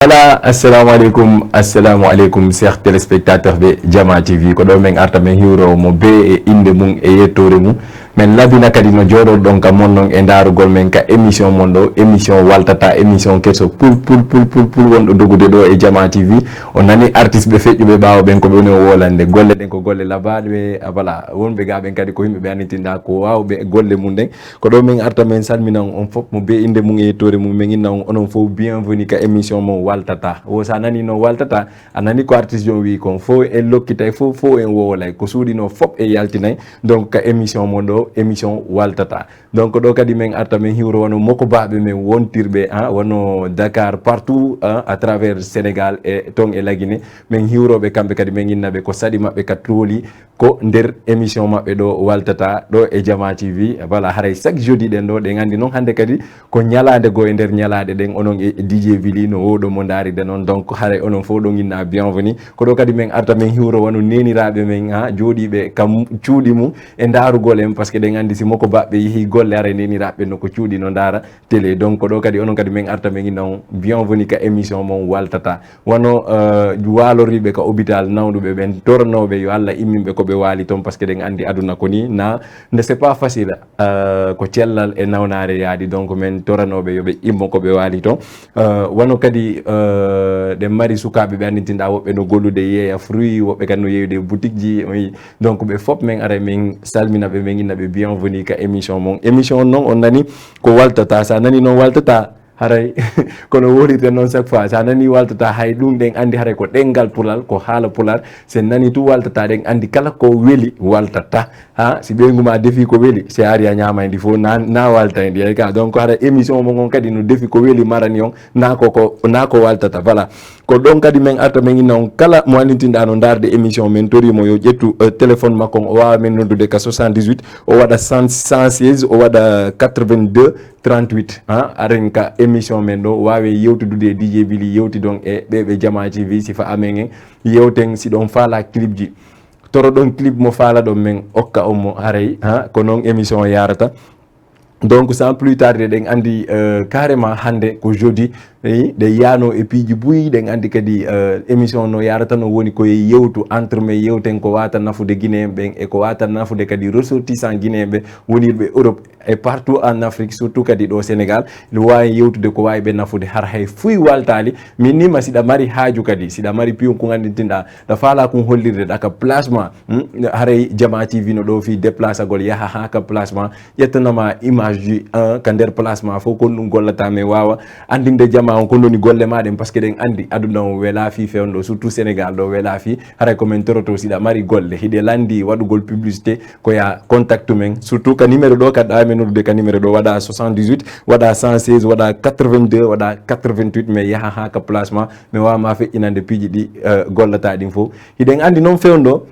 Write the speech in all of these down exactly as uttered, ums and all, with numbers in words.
Voilà, assalamu aleykum, assalamu aleykum, chers téléspectateurs de Jama T V. Ko ɗo men arta men hiwro mo be e innde mum e yettoore mum. Men labina kadi no jooɗorɗon ka mon non e ndaarugol men ka émission mon ɗo, émission waltata, émission keso pul, pul, pul, pul, pul wonɗo dogude ɗo e Jama T V. O nani artiste ɓe feƴƴuɓe ɓaawo ɓen ko ɓe woni o wolande. Golle ɗen ko golle labaaɗe, ah, voilà, wonɓe ga ɓen kadi ko yimɓe ɓe annitinɗa ko waawɓe golle mum ɗen. Ko ɗo men arta men salmina on, on fof mo be innde mum e yettoore mum. Men inna on onon fof bienvenue ka émission mon waltata. Wo sa nani no waltata, a nani ko artiste on wi kon. Fof en lokkitay, fof, fof en wowolay. Ko suuɗino fof e yaltinay. Donc ka émission mon ɗo, émission waltata. Donc ɗo kadi men arta men hiwro wano moko baɓe men wontirɓe, ah, wano Dakar, partout, ah, à travers Sénégal e ton e Lagine. Men hiwroɓe kamɓe kadi men inna ɓe ko saɗi maɓɓe ka tooli ko nder émission maɓɓe ɗo waltata ɗo e Jama T V. Voilà, haray chaque jeudi ɗen ɗo, ɗen andi noon hannde kadi ko ñalaande goo e nder ñalaaɗe ɗen, onon e D J Vili no wowɗo mo ndaaride noon. Donc haray onon fof ɗon inna bienvenue. Ko ɗo kadi men arta men hiwro wano neeniraaɓe men, ha, jooɗiiɓe kam cuuɗi mum e ndaarugol en, parce que ɗen andi si moko baɓɓe yehi golle, haray neeniraaɓe no ko cuuɗi no ndaara télé. Donc ko ɗo kadi onon kadi men arta men inna on bienvenue ka émission mon waltata. Wano, euh, waaloriiɓe ka hôpital nawɗuɓe ɓen, toranooɓe yo Allah imminɓe ko ɓe waali toon, parce que ɗen andi aduna ko ni na, nde c'est pas facile, euh, ko cellal e nawnaare yaadi. Donc men toranooɓe yo ɓe immo ko ɓe waali toon. Euh, wano kadi, euh, ɗen mari sukaaɓe ɓe annitinɗa woɓɓe no gollude yeeya fruit, woɓɓe kadi no yeeyude e boutique ji. Oui. Donc ɓe fof men ara men salmina ɓe, men inna ɓe bienvenue ka émission mon. Émission on noon on nani ko waltata, sa nani noon waltata, haray kono wolirten noon chaque fois, sa nani waltata, hay ɗum ɗen andi haray ko ɗenngal pulal, ko haala pulal. Sen nani tu waltata, ɗen andi kala ko weli waltata. Ha, si ɓeyngu ma defi ko weli, si a ari a ñaama ndi fof, na, na walta ndi ay ka. Donc haray émission mon on kadi no defi ko weli marani on, na ko, ko, na ko waltata. Voilà. Ko ɗon kadi men arta men inna on kala mo annitinɗa no ndaarde émission, men tori mo yo ƴettu, euh, téléphone makko on, o waawa men noddude ka soixante-dix-huit, o waɗa cent, cent seize, o waɗa quatre-vingt-deux trente-huit. Ha, aren ka émission men ɗo, waawe yewtudude e D J Billy, yewtidon e ɓe ɓe Jama T V, sifa amen en, yewten si ɗon faala clip ji. Toro ɗon clip mo faala ɗon men okka on mo haray, ha, ko noon émission o yarata. Donc sans plus tarder, ɗen andi, euh, carrément hannde ko jeudi, eh, ɗe yaano e piiji buy, ɗen andi kadi, euh, émission no yarata no woni ko e yewtu entre men, yewten ko wata nafude Guinéen ɓen e ko wata nafude kadi ressortissant Guinéen ɓe wonirɓe Europe et partout en Afrique, surtout kadi ɗo Sénégal, no wawi yewtude ko wawi ɓe nafude har hay fuy waltali. Min ni ma siɗa mari haaju kadi, siɗa mari piyon kun andintinɗa, ɗa faala kun hollirde ɗa ka placement, hmm? Haray Jama T V no ɗo fi déplacagol yaha ha ka placement, ƴettanama image ji, ah, ka nder placement fof, kon ɗum gollata men wawa andinde jama on kon woni golle ma ɗen, parce que ɗen andi aduna on wela fi fewndo, surtout Sénégal ɗo wela fi. Haray ko men toroto siɗa mari golle, hiɗe landi waɗugol publicité, ko ya contact men, surtout ka numéro ɗo kadɗa men noddude ka numéro ɗo, waɗa soixante-dix-huit, waɗa cent seize, waɗa quatre-vingt-deux, waɗa quatre-vingt-huit, mais yaha ha ka placement, mi wawa ma feƴƴinande piiji ɗi, eh, gollata ɗin fof. Hiɗen andi noon fewndo,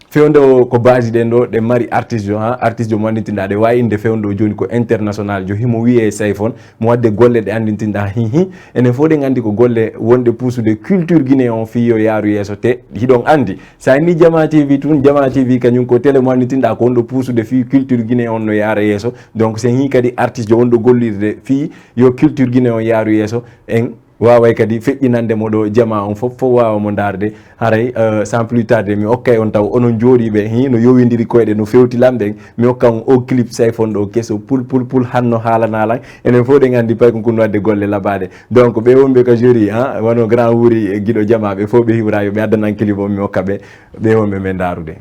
fewndo o ko base ɗen ɗo, ɗe mari artiste jo, ha, artiste jo mo andintinɗa, ɗe wawi inde fewndo o joni ko international jo, himo wiye Sayfon, mo wadde golle ɗe andintinɗa, hi, hi. Enen fof ɗen andi ko golle wonɗe puusude culture Guinée on fii yo yaaru yeeso, te hiɗon andi, sa inni Jama T V tun, Jama T V kañum ko télé mo annitinɗa ko wonɗo puusude fii culture Guinée on no yaara yeeso. Donc sen hii kadi artiste jo wonɗo gollirde fii yo culture Guinée on yaaru yeeso, en waway kadi feƴƴinande mo ɗo jama on fof, fof wawa mo ndaarde. Haray, euh, sans plus tarder, mi okkay on taw onon jooɗiɓe hi no yowindiri koyɗe no fewti lamɗen, mi okka on o clip Sayfon ɗo keso pul, pul, pul, hanno haalana lan. Enen fof ɗen andi pay ko kunno wadde golle labaɗe. Donc ɓe wonɓe ka jury, ha, wano grand wuri e giɗo jama, ɓe fof ɓe hiwra yo ɓe addanan clip on, mi okka ɓe, ɓe wonɓe men ndarude.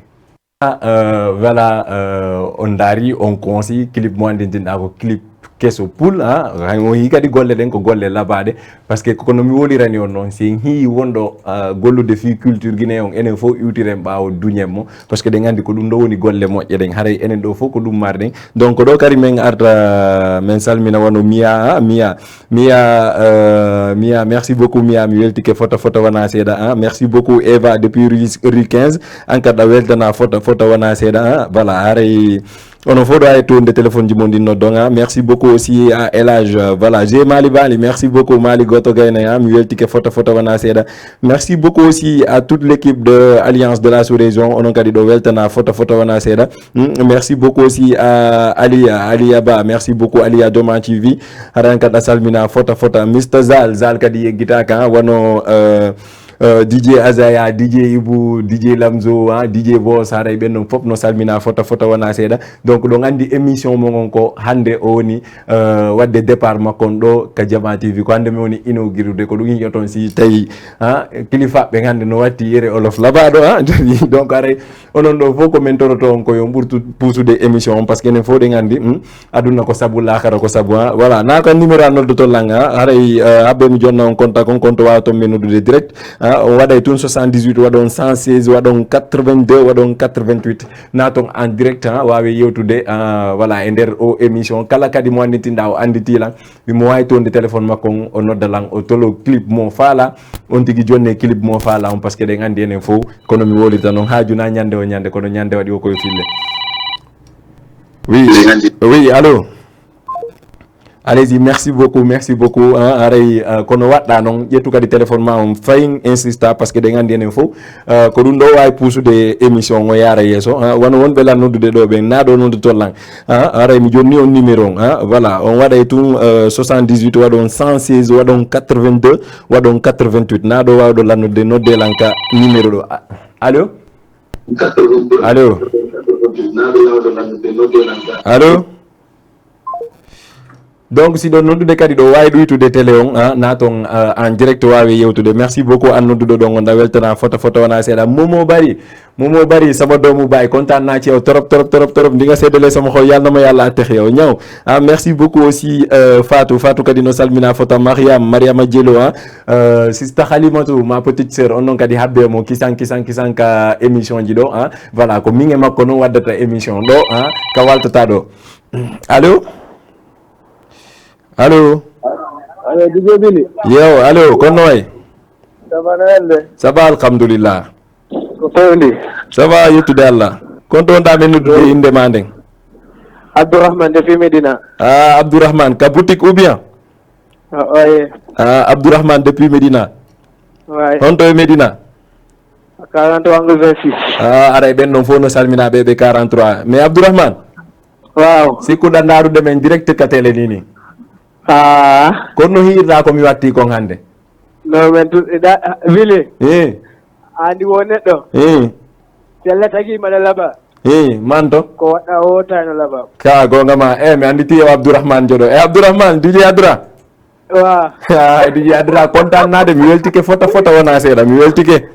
Ah, euh, voilà, euh, on ndaari, on konsi clip mo anndintinɗa ko clip keso pul, ha, hay on hii kadi golle ɗen ko golle labaɗe, parce que kono mi wolirani on noon, si en hii wonɗo, euh, gollude fii culture Guinée on, enen fof iwtiren ɓaawo duñen mo, parce que ɗen anndi ko ɗum ɗo woni golle moƴƴe ɗen, haray enen ɗo fof ko ɗum marɗen. Donc ɗo kadi men arta, men salmina wano Mia, ha, Mia, Mia, euh, Mia, merci beaucoup, Mia, mi weltike fota, fota wona seeɗa, hein. Merci beaucoup, Eva, depuis rue, rue quinze, an kadi a weltana fota, fota wona seeɗa, hein. Voilà, haray Onon fof ɗo e toonde téléphone ji mon ɗin noddon, hein. Merci beaucoup aussi à Elage, euh, voilà, j'ai Mali Bali, merci beaucoup Mali Goto Gayna, hein. Mi weltike fota fota wona seeɗa. Merci beaucoup aussi à toute l'équipe de Alliance de la Sous-Région, onon kadi ɗo weltana fota fota wona seeɗa. Hmm, merci beaucoup aussi à Ali, Ali Aba, merci beaucoup Ali à Doma T V. Haran kadi a salmina fota fota. Mister Zal, Zal kadi yeggitaka, hein, wano, euh, euh, D J Azaya, D J Ibu, D J Lamzo, hein, D J Boss, haray ɓen ɗon fof no salmina fota fota wona seeɗa. Donc ɗon anndi émission mon on ko hannde o woni, euh, waɗde départ makko on ɗo ka Jama T V. Ko hannde mi woni inaugurude, ko ɗum yiyoton si tawi, hein, kilifaɓe hannde no watti yere olof labaɗo, hein. Donc haray onon ɗo fof ko min toroto on ko yo on ɓurtu puusude émission on, parce que enen fof ɗen anndi, hmm, aduna ko sabu, laakara ko sabu, hein. Voilà, na ko numéro an noddotoo lan, hein. Haray, euh, habbe mi jonna on contact on, konto wawaton min noddude direct, hein. On waɗay tun soixante-dix-huit, waɗon cent seize, waɗon quatre-vingt-deux, waɗon quatre-vingt-huit. Naton en direct, hein, wawe yewtude, hein, voilà, e nder o émission. Kala kadi mo anndintinɗa o annditi lan, mi mo wawi tonde téléphone makko on, o nodda lan, o tolo clip mo faala, on tigi jonne clip mo faala on, parce que ɗen anndi enen fof, kono mi wolirta noon, haaju na ñande o ñande, kono ñande waɗi o koye fille. Oui, oui, allô? Allez-y, merci beaucoup, merci beaucoup, hein, haray, euh, kono waɗɗa noon, ƴettu kadi téléphone ma on, fayin insista, parce que ɗen anndi enen fof, euh, ko ɗum ɗo wawi puusude émission o yaara yeeso, hein, wano wonɓe lan noddude ɗo ɓen, na ɗo noddotoo lan, hein, haray mi jonni on numéro on, hein, voilà, on waɗay tun, euh, soixante-dix-huit, waɗon cent seize, waɗon quatre-vingt-deux, waɗon quatre-vingt-huit, na ɗo wawɗo lan nodde, nodde lan ka numéro ɗo. A-, allô? Allô? Allô? Donc, si ɗon noddude kadi ɗo wawi ɗuytude télé on, ah, na ton, ah, en direct wawi yewtude. Merci beaucoup an nodduɗo ɗon on, da weltana fota fota wona seeɗa. Momo Bari, Momo Bari, sama doomu baay, kontaan naa ci yow trop, trop, trop, trop. Ndi nga seddale sama xol, yàlla na ma yàlla attex yow. Ñaw. Ah, merci beaucoup aussi, euh, Fatou. Fatou kadi no salmina fota Mariam, Mariama Dielo, ah. Euh, sister Halimatu, ma petite sœur, on non kadi habbe mo kisan, kisan, kisan ka émission ji ɗo, ah. Voilà, ko min e makko non waddata émission ɗo, ah, ka waltata ɗo. Allô? Allô? Allô, D J Billy. Yo, allô, kono noy? Ça va, na hannde? Ça va, alhamdulillah. Ko fewndi? Ça va, yettude Allah. Kon to wonɗa men noddude innde ma nden? Abdourahmane depuis Médina. Ah, Abdourahmane, ka boutique ou bien? Ah, oui. Ah, Abdourahmane depuis Médina. Oui. Honto e Médina? Quarante-trois angle vingt-six. Ah, aray ɓen ɗon fof no salmina ɓe, ɓe quarante-trois. Mais Abdourahmane? Waaw. Sikkuɗa ndarude men direct ka télé ni ni. Ah. Kono no hiirɗa ko mi watti kon hannde? No, men tu-, da-, Billy. Eh. Andi wo neɗɗo. Eh. Si Allah tagi mbaɗa laɓa. Eh, manto. Ko waɗɗa o tawi no laɓa. Ka gonga ma. Eh, mi anditi yo Abdourahmane Joɗo. Eh, Abdourahmane, D J Adra. Wa. Ah, D J Adra, kontaan naa de, mi weltike fota fota wona seeɗa, mi weltike.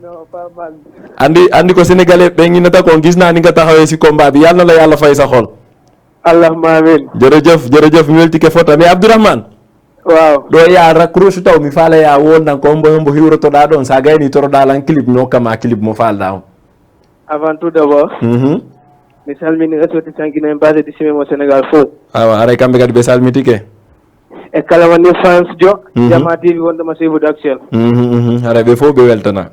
No, pas mal. Andi, andi ko Sénégalais ɓen innata kon, gis naa ni nga taxawee si combat bi, yàlla na la yàlla fay sa xol. Allahumma amin. Jërëjëf, jërëjëf, mi weltike fota. Mais Abdourahmane. Waaw. Ɗo ya raccroche taw, mi faala ya wondan ko hombo hombo hiwrotoɗa ɗon, sa gayni toroɗa lan clip, no kama clip mo faalɗa on. Avant tout d'abord, mhm, mi salmini ressortissant guinéen basé du Simem au Sénégal fof. Awa, haray kamɓe kadi ɓe salmitike. E kala woni France jo, mhm, Jama T V wonde ma suivre actuel. Mhm, mhm. Haray ɓe fof ɓe weltana.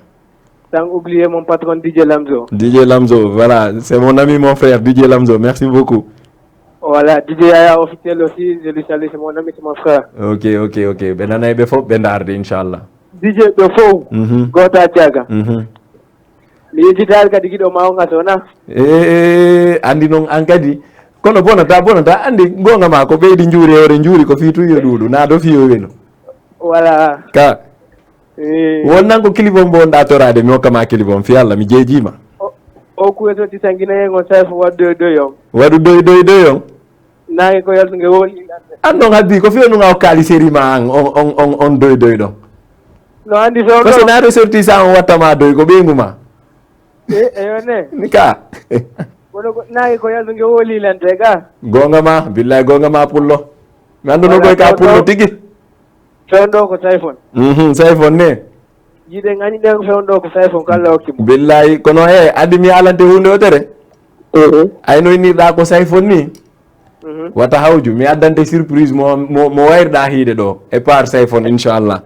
Sans oublier mon patron D J Lamzo. D J Lamzo, voilà, c'est mon ami, mon frère, D J Lamzo, merci beaucoup. Voilà, D J Yaya officiel aussi, je lui salue, c'est mon ami, c'est mon frère. Ok, ok, ok. Ɓe nanay ɓe fof, ɓe ndaarde, inchallah. D J ɓe fof, mhm, goota jaga. Mhm. Mi yejjitaali kadi giɗo ma on a sona. Eh, andi noon an kadi. Kono bonata, bonata, andi gonga ma ko ɓeydi njuuri e hoore njuuri ko fii tun yo ɗuuɗu, na do fii yo welu. Voilà. Ka. Eh. Won nan ko clip on mbo wonɗa toraade, mi hokka ma clip on, fii Allah, mi jeejima. O, o kuweto ti sangina en on, sai fo waɗu doy doy on. Waɗu doy doy doy on? Naange ko yaltu nge woni. An ɗon haddi ko fewnu nga o kaali seri ma an on, on, on, on doy doy ɗon. No andi fewndo. Parce que na ressortissant on watta ma doy ko ɓeyngu ma. E, eyo ne. Ni ka. Kono ko naange ko yaltu nge woli lante ga. Gonga ma, billahi gonga ma pullo. Mi anduno koy ka pullo tigi. Fewndo ko Sayfon. Mhm, Sayfon ne. Jiɗe ngani ɗen fewndo ko Sayfon ko Allah hokki mo. Billahi kono e andi mi alante hunde o tere. Mhm. Ay no innirɗa ko Sayfon ni. Mhm. Wata hawju, mi addante surprise mo, mo, mo wayriɗa hiide ɗo, e par Sayfon, inchallah.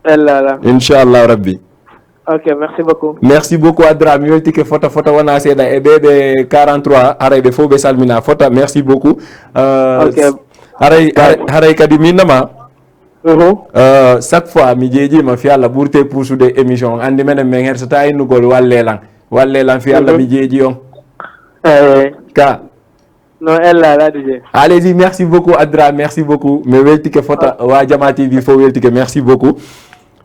Ella ala. Inchallah rabbi. Ok, merci beaucoup. Merci beaucoup, Adra. Mi weltike fota, fota wona seeɗa e ɓe, ɓe quarante-trois, haray ɓe fof ɓe salmina fota. Merci beaucoup. Euh, Ok. haray, haray, haray kadi minnama. Mhm. Euh, chaque fois mi jeejima fi Allah ɓurte puusude émission on. Andi menen min hersata innugol walle lan. Walle lan fi Allah Mhm. mi jeeji on. Eh. Ka. No ella la D J. Allez-y, merci beaucoup, Adra, merci beaucoup. Mi weltike fota, wa Jama T V fof weltike, merci beaucoup.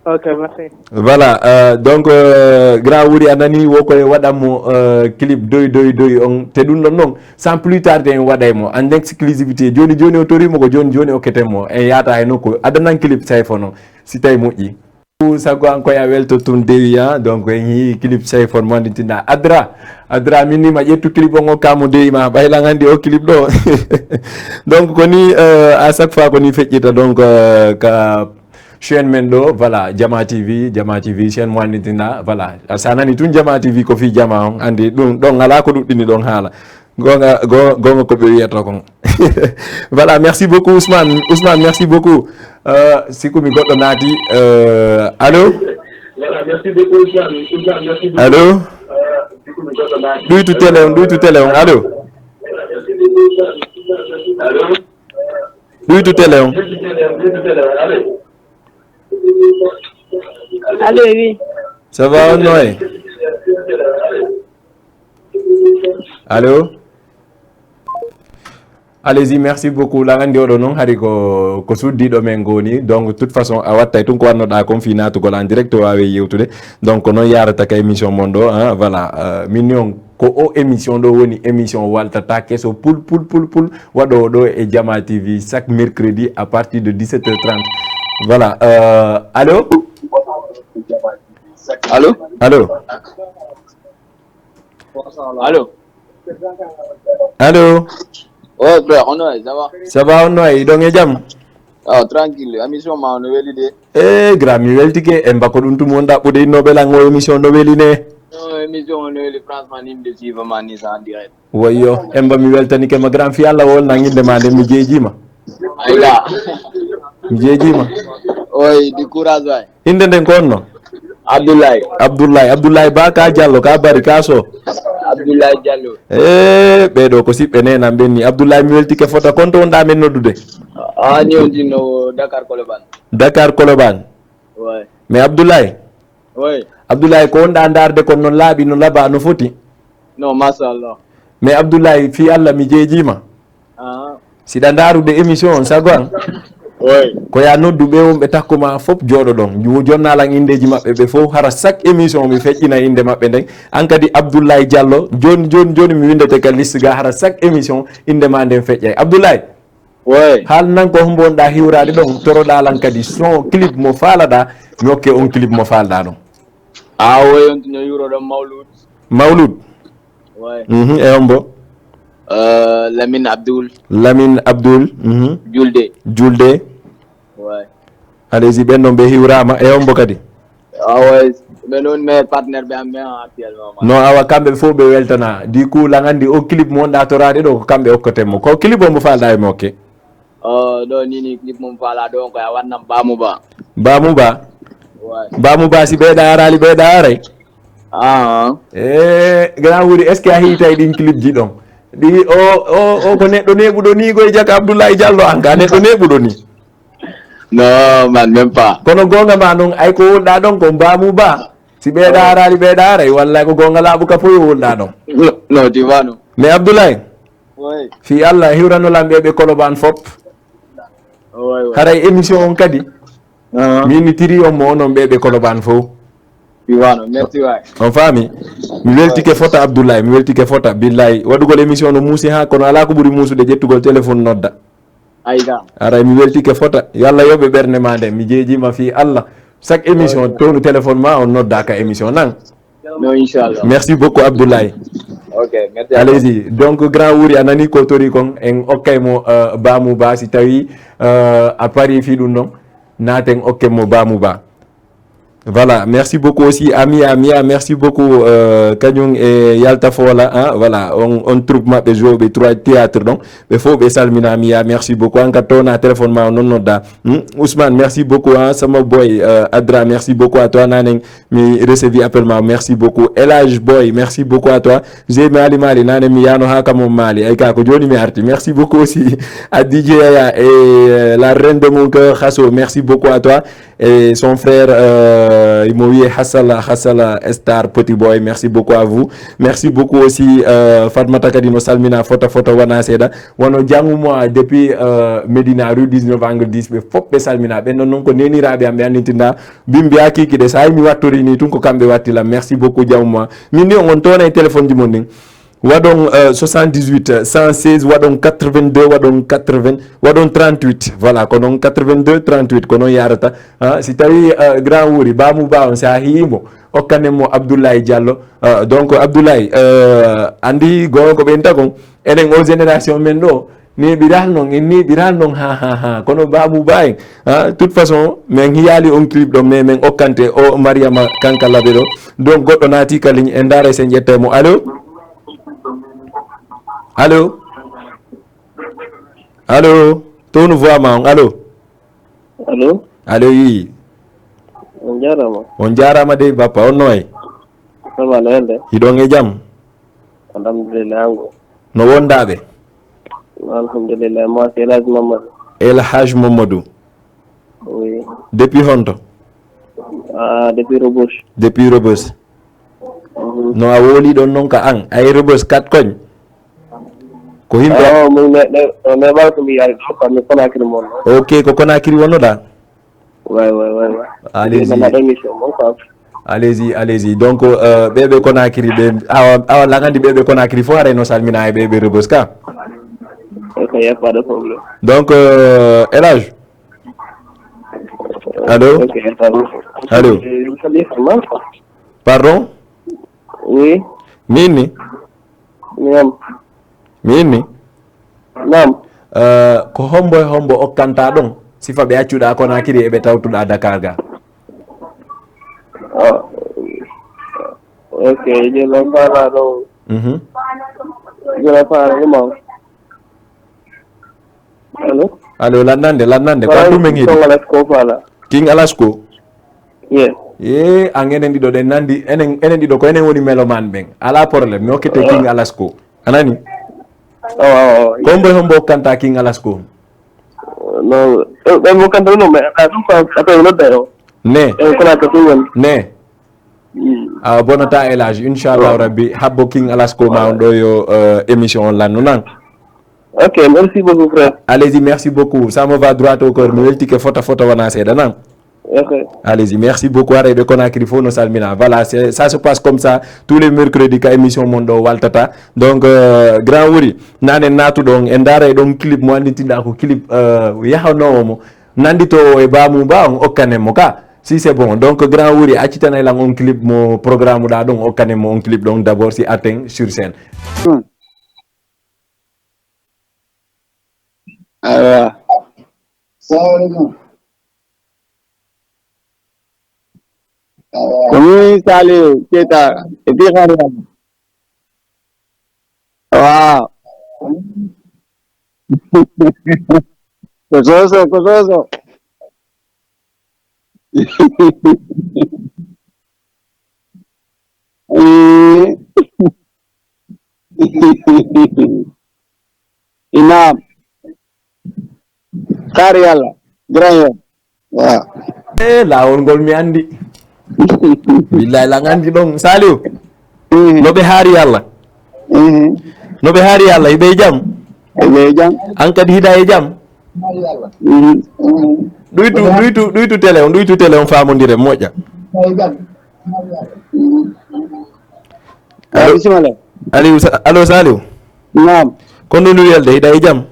Ok, merci. Voilà, euh, donc, euh, grand Wuri a nani wo koye waɗan mo, euh, clip doy, doy, doy on. Te ɗum ɗon noon, sans plus tarder en waɗay mo en exclusivité. Joni, joni o tori mo ko joni, joni o keten mo. En yaata hay nokku. Adanan clip Sayfo noon, si tawi moƴƴi. Sago an koye a welto tun dewi, hein. Donc en hii clip Sayfo mo anditinɗa. Adra, Adra min ni ma ƴettu clip on okka mo dewi ma. Ɓay lan andi o clip ɗo. Donc ko ni, euh, à chaque fois ko ni feƴƴita. Donc, euh, ka chaîne men ɗo, voilà, Jama T V, Jama T V, chaîne mo anditinɗa, voilà. Sa nani tun Jama T V ko fi jama on, andi ɗum, ɗon ala ko ɗuɗɗini ɗon haala. Gonga, go-, gonga ko ɓe wiyata kon. Voilà, merci beaucoup Ousmane. Ousmane, merci beaucoup. Euh, sikku mi goɗɗo naati. Euh, allô? Allô? Ɗuytu télé on, ɗuytu télé on, allô? Ɗuytu télé on. Allô, oui. Ça va, on noy? Allô? Allez-y, merci beaucoup. Lan andi oɗo noon hari ko, ko suddiɗo men goni. Donc, toute façon, a wattay tun ko wannoɗa kon fi natugol en direct wawe yewtude. Donc, ko noon yarata ka émission mon ɗo, hein, voilà. Euh, min ni on ko o émission ɗo woni émission waltata keso pul, pul, pul, pul. Waɗo ɗo e Jama T V chaque mercredi à partir de dix-sept heures trente. Voilà. Euh, allô? Allô? Allô? Allô? Allô? Oh, frère, on est, ça va? Ça va, on est, donc, e jam? Oh, tranquille. Émission ma, on est de. Eh, grand, mi weltike, en bako ɗum tum wonɗa ɓude innoɓe lan o émission no weli ne. Non, émission on no weli, franchement, nimde suivre ma ni ça en direct. Wayyo, en ba mi weltanike ma grand fi Allah wol nanginde ma nde mi jeejima. Ayda. Mi jeejima. Oy, di courage way. Innde nden ko honno? Abdoulaye. Abdoulaye. Abdoulaye Ba ka Diallo, ka Bari, ka Sow? Abdoulaye Diallo. Eh, ɓee ɗoo ko siɓɓe neenam ɓen ni. Abdoulaye, mi weltike fota. Kon to wonɗaa men noddude? Ah, ni on ɗin no Dakar Colobane. Dakar Colobane? Ouais. Mais Abdoulaye? Ouais. Abdoulaye, ko wonɗaa ndaarde kon no laaɓi, no labaa, no foti? Non, machallah. Mais Abdoulaye, fii Allah, mi jeejiima. Ah. Siɗa ndaarude émission on, sago an, oui, ko yaa noddu ɓe wonɓe takko maa fof jooɗoɗon. Wo jonnaa lan inndeeji maɓɓe ɓe fof, hara chaque émission mi feƴƴina innde maɓɓe nden. An kadi Abdoulaye Diallo, jooni, jooni, jooni mi winndete ka liste ga, hara chaque émission innde maa nden feƴƴay. Abdoulaye, oui, haal nan ko hombo wonɗaa hiwraade ɗon, toroɗaa lan kadi son clip mo faalaɗaa, mi hokke on clip mo faalɗaa ɗon. Ah, oui, on tino hiwroɗon Mawlud. Mawlud? Ouais. Mhm, e hombo? Euh, Lamine Abdoul. Lamine Abdoul, mhm. Julde. Julde. Ouais. Allez-y, ɓen ɗon ɓe hiwraama. E hombo kadi? Ah ouais, ɓe noon meilleur partenaire ɓe am ɓe actuellement. Non, awa kamɓe fof ɓe weltana. Du coup, lan anndi o clip mo wonɗaa toraade ɗo, ko kamɓe okkoten mo. Ko clip o mo faalɗaa e mo okke? Oh, ɗo ni ni clip mum faala ɗo ko a wannam Baamu Ba. Baamu Ba? Ouais. Baamu Ba, si ɓeyɗa araali, ɓeyɗa aray? Ah. Eh, grand Wuri, est-ce que a hiitay ɗin clip ji ɗon? Ɗi o, o, o ko neɗɗo neɓuɗo ni, koye jaka Abdoulaye Diallo, an ka neɗɗo neɓuɗo ni. Non, man, même pas. Kono goonga ma non, ay ko wonɗa ɗon ko Baamu Ba. Si ɓeyɗa araali, ɓeyɗa aray, wallay ko goonga laaɓu ka fof yo wonɗa ɗon. Non, non, tu vois, non. Mais Abdoulaye, oui, fii Allah, hiwrano lan ɓe ɓe Colobane fop. Oui, oui. Haray émission on kadi, ah, mi innitiri on mo onon ɓe ɓe Colobane fof. Mi wano, merci waay. On faami? Mi weltike fota Abdoulaye, mi weltike fota, billahi. Waɗugol émission no muusi haa, kono alaa ko ɓuri muusude ƴettugol téléphone nodda. Ayda. Haray mi weltike fota. Yo Allah yoɓe ɓernde ma nde. Mi jeejiima fii Allah. Chaque émission, townu téléphone ma, on nodda ka émission nan. Non, inchallah. Merci beaucoup, Abdoulaye. Ok, merci. Allez-y. Donc, grand Wuri, a nani ko tori kon, en okkay mo, euh, Baamu Ba, si tawi, euh, a pari fii ɗum ɗon, naaten okke mo Baamu Ba. Voilà, merci beaucoup aussi Amia Amia, merci beaucoup, euh, kañum e Yalta Foola, hein, voilà, on, on troupe maɓɓe joueɓe trois théâtre, donc ɓe fof ɓe salmina Amia, merci beaucoup. An ka tona téléphone ma o non nodda. Hmm? Ousmane, merci beaucoup, hein, sama boy, euh, Adra, merci beaucoup à toi. Nanen mi recevi appel ma, merci beaucoup. Elage Boy, merci beaucoup à toi. J'ai Mali Mali, nanen mi yano ha kamo Mali, ay ka ko joni mi arti, merci beaucoup aussi à D J Yaya et, euh, la reine de mon cœur Khasso, merci beaucoup à toi. Et son frère, euh, imo wiye Hassala Hassala Star Petit Boy, merci beaucoup à vous. Merci beaucoup aussi, euh, Fatmata kadi no salmina fota fota wana seeɗa. Wano jangu mo depuis, euh, Medina rue dix-neuf angle dix, ɓe fof ɓe salmina ɓen ɗon noon ko neniraɓe am ɓe annitinda bimbi a kiki de sa mi wattori ni tun ko kamɓe watti lam. Merci beaucoup jangu mo. Min ni on tona e téléphone ji mon ɗin. Waɗon, euh, soixante-dix-huit cent seize, waɗon quatre-vingt-deux, waɗon quatre-vingts, waɗon trente-huit. Voilà, ko noon quatre-vingt-deux trente-huit ko noon yarata. Ah, si tawi, euh, grand wuri bamu ba on sa hiyimo okkanen mo Abdoulaye Diallo. Euh, donc Abdoulaye, euh, andi gono ko ɓen tagon enen o génération men ɗo neɓiral noon en neɓiral noon ha ha ha kono bamu ba en. Ah, toute façon min hiyali on clip ɗo mais min okkante o Mariama Kankalabe ɗo. Donc goɗɗo naati ka ligne, en ndaara sen ƴetta mo. Allo? Allo? Allo? Townu voix ma on. Allo? Allo? Allo, wi. On jarama. On jarama de bappa, on noy? Sama no helde? Hiɗon e jam? Alhamdulillah, ango. No wondaɓe? Alhamdulillah, mo si Elhaj Mamadou. Elhaj Mamadou. Oui. Depuis honto? Ah, depuis Rebeuss. Depuis Rebeuss. Mhm. No a woli ɗon noon ka an ay Rebeuss kat koñ? Ko himɓe. Oh, mi me me me ba ko mi yari ɗo ko mi Conakry mon. Ok, ko Conakry wonnoɗa? Ouais, ouais, ouais, ouais. Allez-y. Allez-y, allez-y. Donc, euh, ɓeɓe Conakry ɓe awa awa langandi ɓeɓe Conakry fof haray no salmina e ɓeɓe Rebeuss ka. Ok, y a pas de problème. Donc, euh, Elhaj. Allo? Ok, y a pas de problème. Allo? Pardon? Oui. Min ni? Min ni? Nam. Euh, ko hombo e hombo okkanta ɗon sifa ɓe accuɗa Conakry e ɓe tawtuɗa Dakar ga? Ah, ok, je no fala ɗo. Mhm. Je no fala ɗum. Allo? Allo, lannande, lannande. Ko an ɗum men yiɗi. King Alasko fala. King Alasko? Yes. E an enen ɗiɗo ɗen nandi, enen enen ɗiɗo ko enen woni meloman ɓen. Ala problème, mi hokkete King Alasko. Anani? Awa awa. Ko hombo e hombo okkanta King Alasko? No, ɓe mo kanta no me a ɗum ko a tawi nodda yo. Ne. E ko na ka ɗum woni. Ne. Mm. A bonata Elhaj, inchallah rabbi habbo King Alasko ma on ɗo yo, euh, émission on lannu nan. Ok, merci beaucoup frère. Allez-y, merci beaucoup, ça me va droit au cœur, mi weltike fota fota wona seeɗa nan. Ok. Allez-y, merci beaucoup. Arayɓe Conakry fof no salmina. Voilà, c'est ça se passe comme ça tous les mercredis ka émission mon ɗo waltata. Donc, euh, grand wuri nanen natuɗon en daara e ɗon clip mo anditinɗa ko clip, euh, yahanowo mo nanditowo e bamu ba on okkanen mo ka. Si c'est bon, donc grand wuri accitana lan on clip mo programme ɗa ɗon okkanen mo on clip ɗon d'abord si aten sur scène. Awa. Salamu aleykum. Awa. Ko min Saliou Keita e Bihar. Awa. Ko soso, ko soso. Inam. Kaari Yalla. Grand Yoff. Wa. E lawol ngol mi andi. Billahi lan andi ɗon Saliou. No ɓe haari Yalla? No ɓe haari Yalla, hiɓe e jam? Hiɓe e jam. An kadi hiɗa e jam? Ɗuytu, ɗuytu, ɗuytu télé on, ɗuytu télé on famondire moƴƴa. Allo? Bisimilla. Aliou Sa- allo Saliou? Naam. Kono nuyelde hiɗa e jam?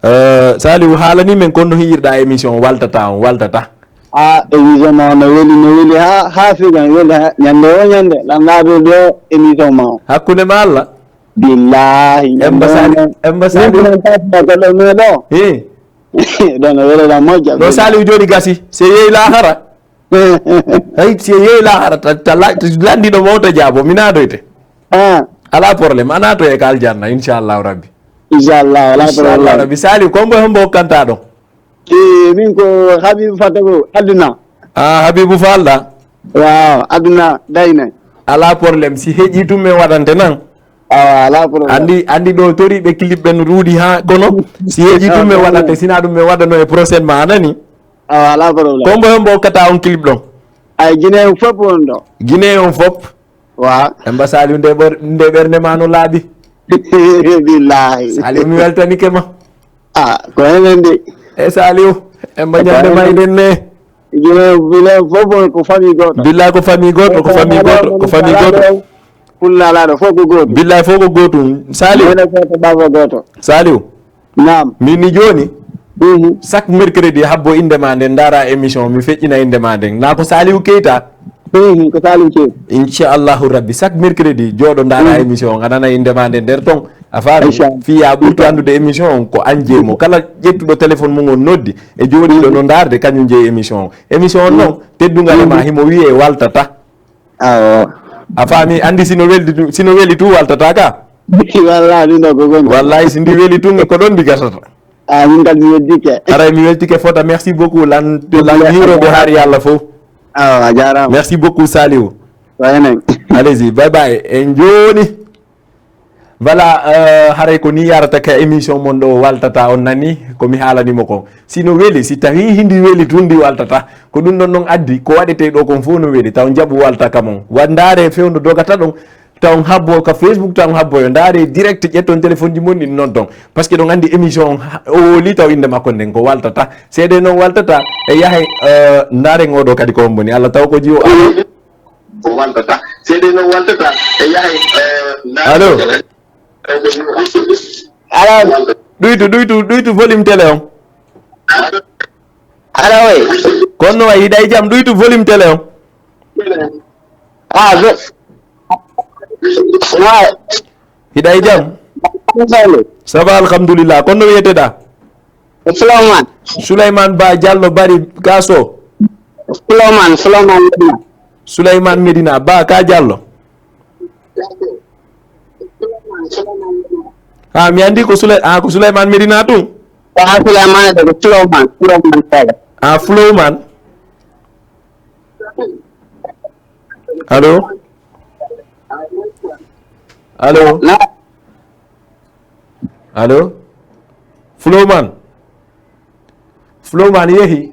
Euh, Saliou haalani men kono hiirɗa émission waltata on waltata. A émission ma no weli no weli ha ha figa no weli ha ñande o ñande lan laabi ɗo émission ma o. Hakkunde ma Allah. Billahi. Emba Saliou, Emba Saliou. Ko ɗo me ɗo. He. Ɗo no weli la moƴƴa. Ɗo Saliou joni gasi se yehi lahara. Hay si yehi lahara ta, ta la-, ta landiɗo mawta jaabo, mi naatoyte. Ah. Alaa problème, a naatoye ka aljanna, inchallahu rabbi. Inchallah, alaa problème. Inchallah rabbi. Saliou, ko mbo hombo hokkanta ɗon? E, min ko Habibu Fatabo, Aduna. Ah, Habibu Falda. Waaw, Aduna Dayna. Alaa problème, si heƴi tun mi waɗante nan. Awa, alaa problème. Andi, andi ɗo tori ɓe clip ɓen ruuɗi ha kono. Si heƴi tun mi waɗante, sina ɗum mi waɗano e prochaine ma, a nani? Awa, alaa problème. Ko mbo hombo hokkata on clip ɗon? Ay, Guinée on fop on ɗo. Guinée on fop? Waaw. Emba Saliou nde ɓer-, nde ɓernde ma no laaɓi. Billahi. Saliou mi weltanike ma. Ah, ko enen de. E Saliou, emba ñande mayɗen ne. Guinée, Guinée fof ko famille gooto. Billahi ko famille gooto, ko famille gooto, ko famille gooto. Pullalaaɗo fof ko gooto. Billahi fof ko gootum. Saliou. Neene gooto, baba gooto. Saliou. Naam. Min ni jooni, mhm, chaque mercredi habbo innde ma nden, ndaara émission, mi feƴƴina innde ma nden. Na ko Saliou Keita? Mhm, ko Saliou Keita. Inchallahu rabbi, chaque mercredi, jooɗo ndaara, mhm, émission on, a nana innde ma nden nder ton. A faami? Inchallah. Fii ya ɓurtu anndude émission on, ko an jeyi mo. Kala ƴettuɗo téléphone mum on noddi, e jooɗiiɗo, mhm, no ndaarde, kañum jeyi émission on. Émission on, mhm, noon, teddungal e ma, mhm, himo wiyee Waltata. Awo. A faami, anndi sino weldi tu-, sino weli tu waltata ka? Wallahi, ɗum ɗo ko gonga. Wallahi, si ndi weli tun, ko ɗon ndi gasata. Ah, min kadi mi weddike. Aray, mi weltike fota. Merci beaucoup. Lan, lan hiroɓe hari Yalla fof. Awa, a jarama. Merci beaucoup, Saliou. Wa enen. Allez-y, bye bye. En joni. Voilà, euh, haray ko ni yarata ka émission mon ɗo waltata on nani, ko mi haalani mo kon. Si no weli, si tawi hindi weli tun ndi waltata, ko ɗum ɗon non addi, ko waɗete ɗo kon fof no weli, taw jaɓu walta ka mon. Wa ndaare fewndo dogata ɗon, taw habbo ka Facebook, taw habbo yo ndaare direct, ƴetton téléphone ji mon ɗin non ton. Parce que ɗon andi émission on, ha, o woli taw inde makko nden ko waltata. Seede non waltata, e yahay, euh, ndaaren oɗo kadi ko on boni. Allah taw ko jiwo. Ko waltata. Seede no waltata. E yahay, eh, allo? Allo? Ɗuytu, ɗuytu, ɗuytu volume télé on. Allo, oui. Kono no wayi, hiɗa e jam, ɗuytu volume télé on. Ah, je, ouais. Hiɗa e jam? Ça va, alhamdulillah. Kono no wiyeteɗa? Souleymane. Souleymane Ba Diallo Bari Kaso. Souleymane, Souleymane Medina. Souleymane Medina. Ba ka Diallo. Ah, mi andi ko Souley-, ah, ko Souleymane Medina tun? Ah, Souleymane de, ko Souleymane, Souleymane Sala. Ah, Flowman. Allo? Allo? Na. Allo? Flowman? Flowman yehi.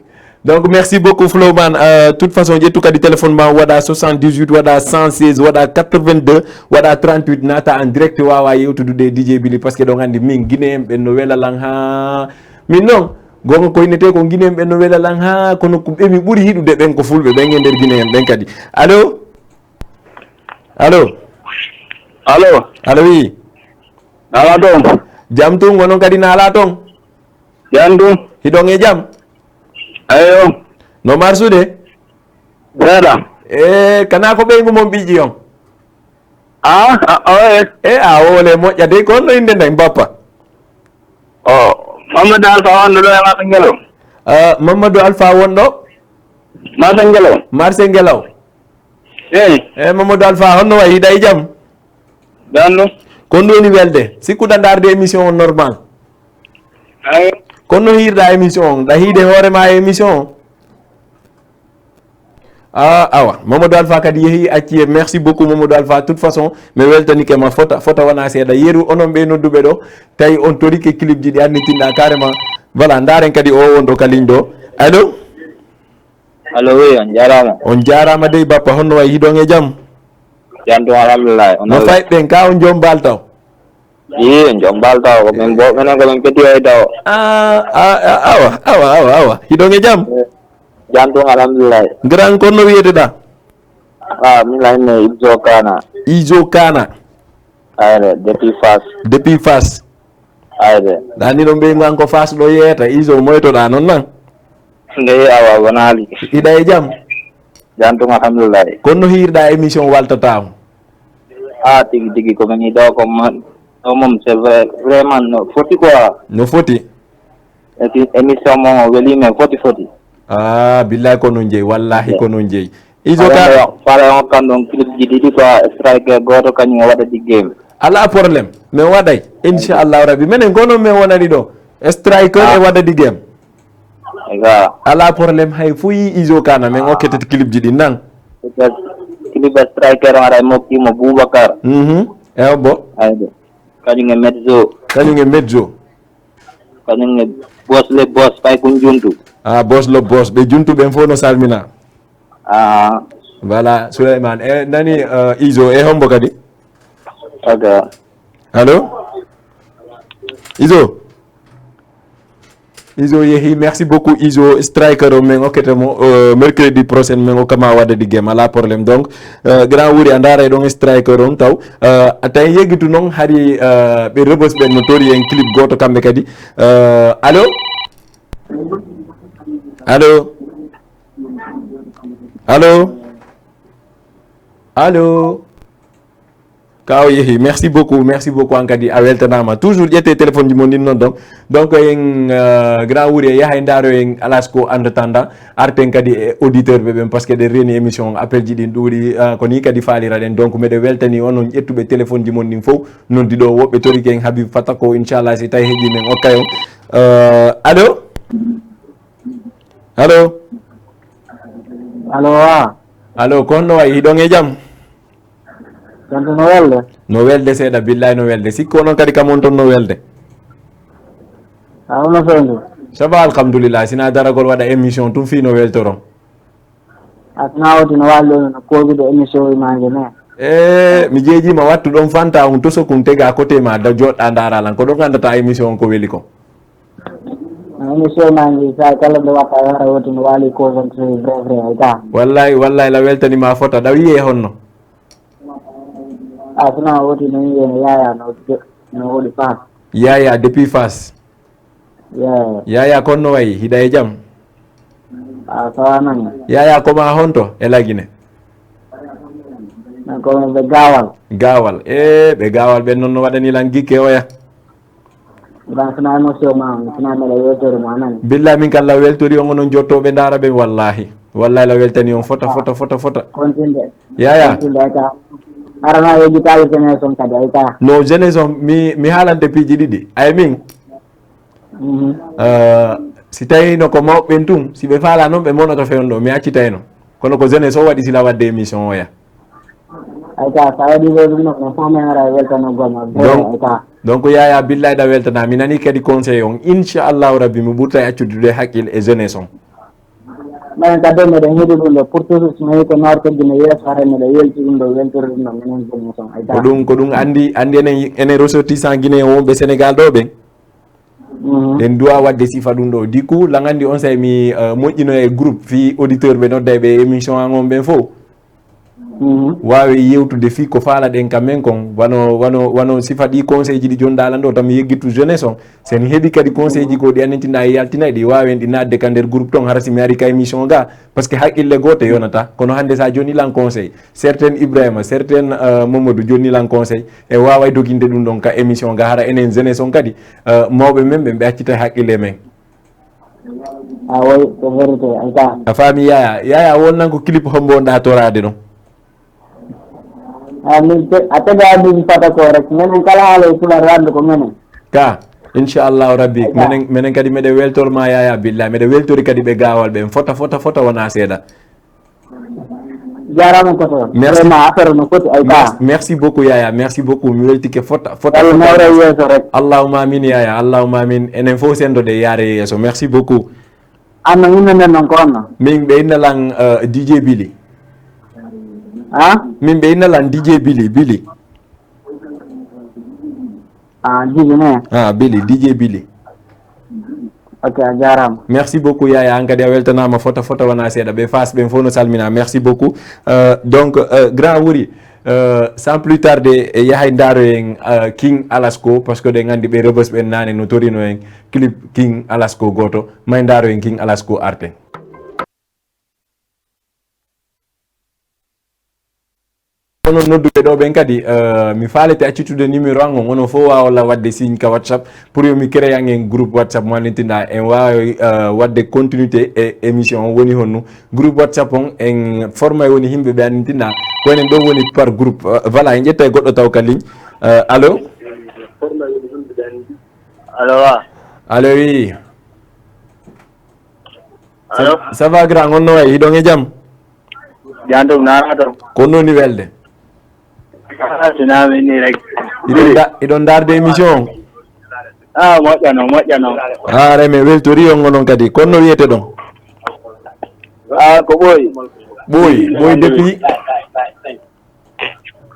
Donc, merci beaucoup, Flowman. Euh, toute façon, ƴettu kadi téléphone ma, waɗa soixante-dix-huit, waɗa cent seize, waɗa quatre-vingt-deux, waɗa trente-huit, naata en direct, wawa yewtudude e D J Billy, parce que ɗon andi min, Guinéen ɓen no wela lan ha. Min non, gonga ko innete ko Guinéen ɓen no wela lan ha, kono ko ɓe mi ɓuri yiɗude ɓen ko fulɓe ɓen e nder Guinéen ɓen kadi. Allo? Allo? Allo? Allo, wi. Nala ton? Jam tun, onon kadi nala ton? Jam tun. Hiɗon e jam? Eyo. No marsude? Seeɗa. E, kana ko ɓeyngu mon ɓiƴƴi on? Ah, ah, oh, eh. E, a wole moƴƴa dey, ko honno innde nden, bappa? O, Mamadou Alpha wonɗo ɗo e Marsa Ngelaw. Ah, Mamadou Alpha wonɗo? Marsa Ngelaw. Marsa Ngelaw. Eyi. E, Mamadou Alpha, honno wayi? Hiɗa e jam? Jam ɗum. Ko honɗum woni welde? Sikkuɗa ndaarde émission on normal? Eyi. Ko honno hiirɗa émission on? Ɗa hiide hoore ma e émission on? Ah, awa. Mamadou Alpha kadi yehi, acci e. Merci beaucoup, Mamadou Alpha. Toute façon, mi weltanike ma fota, fota wona seeɗa. Yeru, onon ɓe nodduɓe ɗo, tawi on torike clip ji ɗi annitinɗa carrément. Voilà, ndaaren kadi o won ɗo ka ligne ɗo. Allo? Allo, oui, on jaaraama. On jaaraama dey, bappa, honno wayi, hiɗon e jam? Jam ɗum, alhamdulillahi. No fayɓe ɓen, ka on joom baal taw? Ii, on joom baal taw, ko min bo, minen ko min kedi oy taw. Ah, ah, ah, awa, awa, awa, awa. Hiɗon e jam? Eh, jam ɗum, alhamdulillahi. Grand, ko honno wiyeteɗa? Ah, min la inne Izo Kana. Izo Kana. Ayre, depuis Fass. Depuis Fass. Ayre. Ɗa ni ɗon ɓe ngan ko Fass ɗo yeeta, Izo moytoɗa non nan? Nde awa, wonaali. Hiɗa e jam? Jam tun, alhamdulillahi. Kono no hiirɗa émission waltata on? Ah, tigi, tigi, ko min yiɗo ko ma-, ɗo mum, c'est vrai, vraiment, no foti quoi. No foti? Et puis, émission mo, o weli men foti, foti. Ah, billahi ko noon jeyi, wallahi ko noon jeyi. Iso ka. Fala on kan ɗon clip ji ɗiɗi ko striker gooto kañum o waɗa ɗi game. Ala problème, min waɗay inchallahu rabbi. Minen ko noon min wonani ɗo, striker e waɗa ɗi game. Ala problème, hay fo yi iso kana min okkete clip ji ɗi nan. Clip striker on aray mokkimo Boubacar. Mhm. Ewo bo. Ayde. Kañum e Medzo. Kañum e Medzo. Kañum e Boss le Boss, pay ko Juntu. Ah, Boss le Boss, ɓe Juntu ɓen fof no salmina. Ah. Voilà, Souleymane. E nani, euh, Iso, e hombo kadi? Ok. Allô? Iso? Iso yehi, merci beaucoup Iso, striker o min okkete mo, euh, mercredi prochain min okka ma wadde ɗi game, ala problème. Donc, euh, grand wuri a ndaara e ɗon striker on taw. Euh, a tawi yeggitu noon hari, euh, ɓe Rebeuss ɓen no tori en clip gooto kamɓe kadi. Euh, allô? Allô? Allô? Allô? Ka o yehi. Merci beaucoup, merci beaucoup an kadi a weltanama. Toujours ƴette téléphone ji mon ɗin noon donc. Donc en, euh, grand wuri e yaha e ndaaro en alas ko en attendant arten kadi e auditeur ɓe ɓen, parce que ɗen reeni émission appel ji ɗin ɗuuɗi, euh, ko ni kadi faaliraɗen. Donc meɗen weltani onon ƴettuɓe téléphone ji mon ɗin fof. Noddi ɗo woɓɓe torike en Habib Fata ko inchallah si tawi heeƴi men okka on. Euh, allô? Allô? Allô, wa? Allô, ko honno wayi? Hiɗon e jam? Tonto no welde? No welde seeɗa, billahi no welde. Sikko onon kadi kam on ton no welde. A hono fewndo? Ça va, alhamdulillah. Sina daragol waɗa émission tun fii no weltoron. A sina woti no waali ɗo no koogiɗo émission uji ma nge ne? E, mi jeejima wattu ɗon fanta on toso kun tega côté ma da joɗɗa ndaara lan. Ko ɗon andata émission on ko weli kon. Émission ma ngi sa kala nde watta yara woti no waali ko kon so vrai vrai ay ta. Wallahi, wallahi la weltani ma fota da wiye honno? A sina woti no wiye no yaya no no wodi fa. Yaya depuis Fass. Yaya. Yaya kon no wayi hiɗa e jam? A sawa nan. Yaya ko ma honto e lagine? Ko ɓe gawal. Gawal. E ɓe gawal ɓen noon no waɗani lan gikke oya. Ba sina émission ma on, sina mela weltori ma nan. Billa min kala weltori on onon jottoɓe ndaara ɓen wallahi. Wallahi la weltani on fota fota fota fota. Kontinde. Yaya. Kontinde ay ta. Arana yejjitaali jeunesse on kadi ay ta. No jeunesse on mi mi haalante piiji ɗiɗi. Ay min. Mhm. Euh, si tawino ko mawɓe ɓen tun, si ɓe faala noon ɓe monoto fewndo mi accitayno. Kono ko jeunesse o waɗi sila wadde émission oya. Ay ta, sa waɗi ɗo ɗum ɗon, no fof men ara weltano goma. Donc, ay ta. Donc yaya billahi da weltana mi nani kadi conseil on, inchallahu rabbi mi ɓurta e accude ɗo e haqqille e jeunesse on. Minen kadi meɗen heɗi ɗum ɗo pour toujours so mi heɗi ko nawr teggino yeeso hara meɗen welti ɗum ɗo weltori ɗum ɗo minen jeunesse on ay ta. Ko ɗum ko ɗum andi andi enen enen ressortissant guinéen wonɓe Sénégal ɗo ɓen. Mhm. En duwa wadde sifa ɗum ɗo du coup langandi on say mi euh, moƴƴino e groupe fii auditeur ɓe nodda e ɓe émission an on ɓen fof. Mhm. Waawe yewtude fii ko faalaɗen ka men kon wano wano wano sifa ɗi conseil ji ɗi jondala ɗo tan mi yeggittu jeunesse on. Sen heɓi kadi conseil ji ko ɗi annitinɗa e yaltinay ɗi waawen ɗi naatde ka nder groupe ton hara si mi ari ka émission ga. Parce que haqqille goote yonata kono hannde sa jonni lan conseil certaine ibrahima certaine euh, mamadou jonni lan conseil e waaway doginde ɗum ɗon ka émission ga hara enen jeunesse on kadi euh, mawɓe men ɓen ɓe accita e haqqille men. A woy ko vérité ay ta. A faami yaya yaya wonnan ko clip hombo wonɗa toraade ɗon? A min a tega min fata ko rek menen kala haala e fular rando ko menen. Ka inchallahu rabbi menen menen kadi meɗen weltor ma yaya billa meɗen weltori kadi ɓe gawal ɓen fota fota fota wona seeɗa. Jarama koto. Merci. Vraiment affaire no foti ay ka. Merci beaucoup yaya merci beaucoup mi weltike fota fota. Walla nawre yeeso rek. Allahumma amin yaya allahumma amin enen fof sendode yaare yeeso merci beaucoup. Anno inno nden non ko honno? Min ɓe inna lan uh, dj bili. Ha? Min ɓe inna lan dj bili bili. Ah, dj ne? Ah, bili dj bili. Ok a jarama. Merci beaucoup yaya an kadi a weltanama fota fota wona seeɗa ɓe fas ɓen fof no salmina merci beaucoup. Uh, donc uh, grand wuri. Euh, sans plus tarde e yahay ndaaro en uh, king alasko parce que ɗen anndi ɓe rebes ɓen naane no torino en clip king alasko gooto may ndaaro en king alasko arten. Onon nodduɓe ɗo ɓen kadi, eh, mi faalete accitude numéro an on, onon fof waawa walla waɗde signe ka WhatsApp pour yo mi créer an en groupe WhatsApp mo annditinɗa en waawa, eh, waɗde continuité e émission on. Woni honno groupe WhatsApp on en forma e woni yimɓe ɓe annditinɗa ko enen ɗo woni par groupe. Eh, voilà, en ƴetta e goɗɗo taw ka ligne. Eh, allo? Allo, wa? Allo, wi. Allo? Ça va, grand, on no wayi? Hiɗon e jam? Jam tum, nana to? Ko noni welde? Ah, sinami ni rek. Hiɗon da-, hiɗon darde émission on? Ah, moƴƴano, moƴƴano. Ah, reme, weltori on onon kadi. Kon no wiyete ɗon? Ah, ko ɓooyi. Ɓooyi, ɓooyi depuis?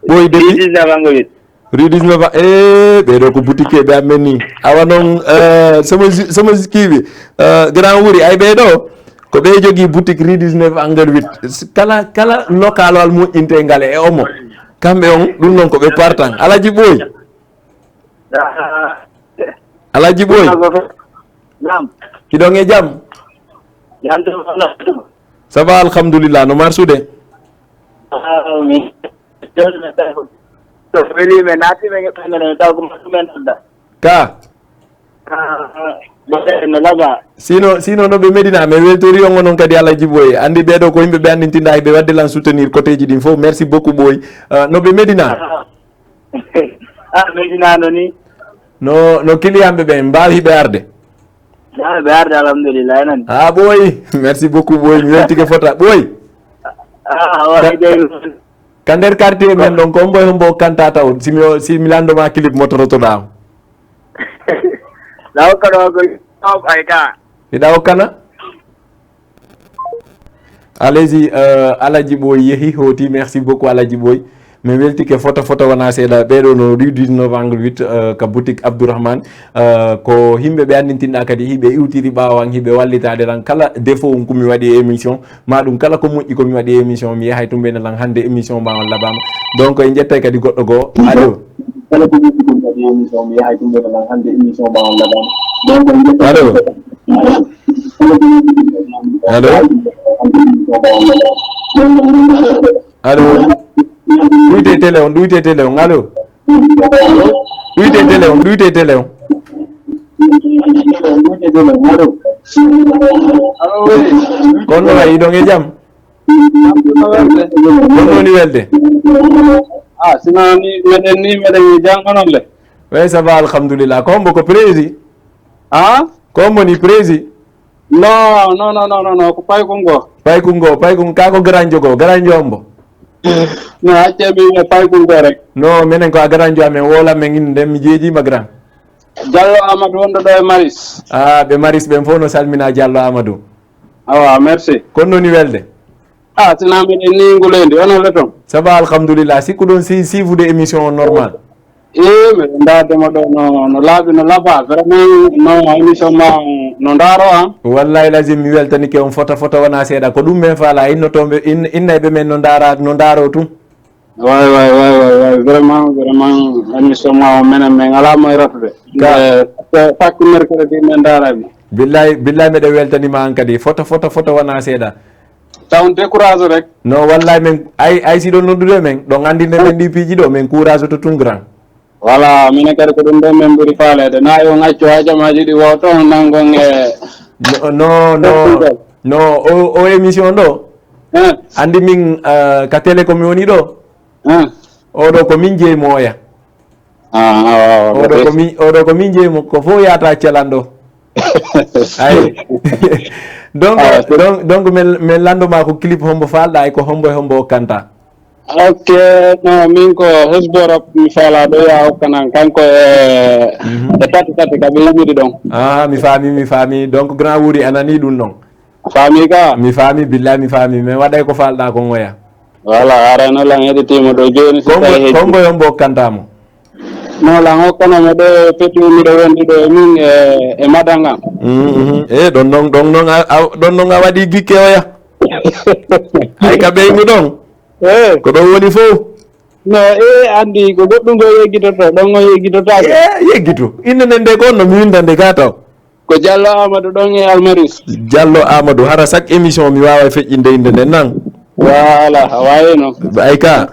Ɓooyi depuis? Rue dix-neuf angle huit. Rue dix-neuf a-, eh, ɓeɗo ko boutique ɓe amen ni. Awa noon, eh, somo ji-, somo ji kiwi, eh, grand wuri ay ɓeɗo. Ko ɓe jogii boutique rue dix-neuf angle huit. S-, kala, kala local wal moƴƴinte ngal e omo. Kamɓe on, ɗum noon ko ɓe partan. Alaji Ɓooy. Alaji Ɓooy. Naam. Hiɗon e jam? Jam tum, hono? Ça va, alhamdulillah. No marsude? Ah, mi. To weli men naati men e ɓen non taw ko ɗum en adda. Ka? Ah, mbaɗe no laba. Sino, sino no ɓe Medina, mi weltori on onon kadi Alaji Ɓooy. Andi ɓeɗo ko yimɓe ɓe andintinɗa ɓe wadde lan soutenir côté ji ɗin fof. Merci beaucoup Ɓooy. Euh, no ɓe Medina? Ah. Ah, Medina no ni? No, no client ɓe ɓen mbaawi ɓe arde? Ah, ɓe arde alhamdulillah, enan. Ah, Ɓooy. Merci beaucoup Ɓooy. Mi weltike fota. Ɓooy. Ah, wa Ka-, ka nder quartier men ɗon, ko hombo e hombo okkanta taw? Si mi o-, si mi lando ma clip mo torotoɗa o. La okkano ko ay ka. Hiɗa okkana? Allez-y, euh, Alaji Ɓooy yehi, hooti, merci beaucoup Alaji Ɓooy. Mi weltike fota fota wona seeɗa. Ɓeɗo no rue dix-neuf angle huit, euh, ka boutique Abdourahmane. Euh, ko yimɓe ɓe andintinɗa kadi hiɓe iwtiri ɓaawo an, hiɓe wallitade lan kala défaut on ko mi waɗi e émission, ma ɗum kala ko moƴƴi ko mi waɗi e émission, mi yahay tumɓe ne lan hande émission ma on labama. Donc en ƴettay kadi goɗɗo goo. Allo? Kala ko moƴƴi ko mi waɗi e émission, mi yahay tumɓe ne lan hande émission ma on labama. Donc en ƴettay Allo? Allo? Allo? Ɗuyte télé on, ɗuyte télé on. Allo? Ɗuyte télé on, ɗuyte télé on. Kono no wayi, hiɗon e jam? Kono woni welde? Ah, sino ni meɗen ni, meɗen janngo non le. Oui, ça va, alhamdulillah. Ko hombo ko prési? Ah? Ko hombo ni prési? Non, non, non, non, non, non, ko Paykun go. Paykun go, Paykun ka ko garanjo go, garanjo hombo? No, acce mi mo Paykun go rek. No, menen ko a garanjo amen, wola men inde mi jeeji ma grand. Jallo Amadou wonɗo ɗo e Maris. Ah, ɓe Maris ɓen fof no salmina Jallo Amadou. Awa, merci. Kono woni welde? Ah, sina meɗen ni nguleyndi, onon le toon? Ça va, alhamdulillah. Sikku ɗon si, siifude émission on normal? Eh, meɗen ndaarde mo ɗo no, no laaɓi, no laaɓa. Vraiment, no émission ma no ndaaro an. Wallahi lazim, mi weltanike on fota fota wona seeɗa. Ko ɗum men faala, innotoɓe, in-, innayɓe men no ndaara, no ndaaro tun. Way, way, way, way, way. Vraiment, vraiment, émission ma o menen, men alaa mo e ratude. Ka- Eh, chaque mercredi men ndaarami. Billahi, billahi meɗen weltanima an kadi. Fota, fota, fota wona seeɗa. Taw on décourage rek. No, wallahi men, ay, ay si ɗon noddude men, ɗon anndinde men ɗi piiji ɗo, men courage to tun grand. Voilà, minen kadi ko ɗum ɗon men ɓuri faaleede. Na yo on accu haa jamaaji ɗi woto on nanngon e No, no, no, no, o, o émission ɗo. Hein? Anndi min, eh, ka télé ko mi woni ɗo. Hein? Oɗo ko min jeyi mo oya. Ah, awa, awa, oɗo ko min, oɗo ko min jeyi mo, ko fof yata calan ɗo. Ay. Donc, ah, c'est donc, donc, men, men lanndo ma ko clip hombo faalɗa e ko hombo e hombo okkanta. Ok, no, min ko Hesbo Rap mi faala ɗo ya okkanan kanko e, mhm, e tati tati ka ɓe yimiri ɗon. Ah, mi faami, mi faami. Donc, grand wuri a nani ɗum ɗon. A faami ka? Mi faami, billahi mi faami. Mais waɗay ko faalɗa ko ngoya. Voilà, arano lan heɗitima ɗo jooni si tawi heɗi. Kongo yombo okkantamo. No, lan hokkano mo ɗo e petit miɗo wondi ɗo e min e, e madangan. Mhm, mhm. E, ɗon non, ɗon non a, a, ɗon non a waɗi gikke oya. Ay ka ɓeygu ɗon. Eh. Ko ɗon woni fof. No, e, anndi ko goɗɗum ko yeggitoto, ɗon o yeggitotaake. E, yeggito. Innde nden nde ko on no mi winda nde gaa taw. Ko Jallo Amadou ɗon e Almaris. Jallo Amadou, hara chaque émission mi waawa feƴƴinde innde nden nan. Voilà, a waawi noon. Ay ka.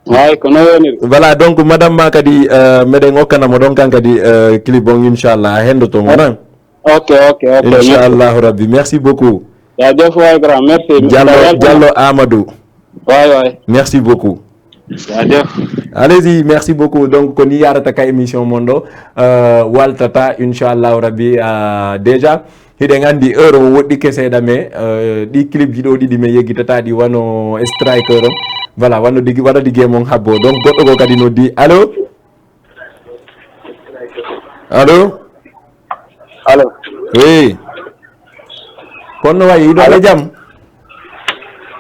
Ay, ko noon woniri. Voilà, donc madame ma kadi, euh, meɗen okkana mo ɗon kan kadi, euh, clip on, inchallah, a hendoto mo nan. Ok, ok, ok. Inchallahu rabbi. Merci beaucoup. Jaajëf waay grand, merci. Diallo, Diallo Amadou. Waay, waay. Merci beaucoup. Jaajëf. Allez-y, merci beaucoup. Donc, ko ni yarata ka émission mon ɗo, euh, waltata, inchallahu rabbi, euh, déjà. Hiɗen anndi heure on woɗɗike seeɗa, mais, euh, ɗi clip ji ɗo ɗiɗi mi yeggitata ɗi wano striker on. Voilà, wano digi, wano digi e mon habbo. Donc, goɗɗo go kadi noddi. Allo? Allo? Allo? Oui. Kono wayi, iɗo e jam?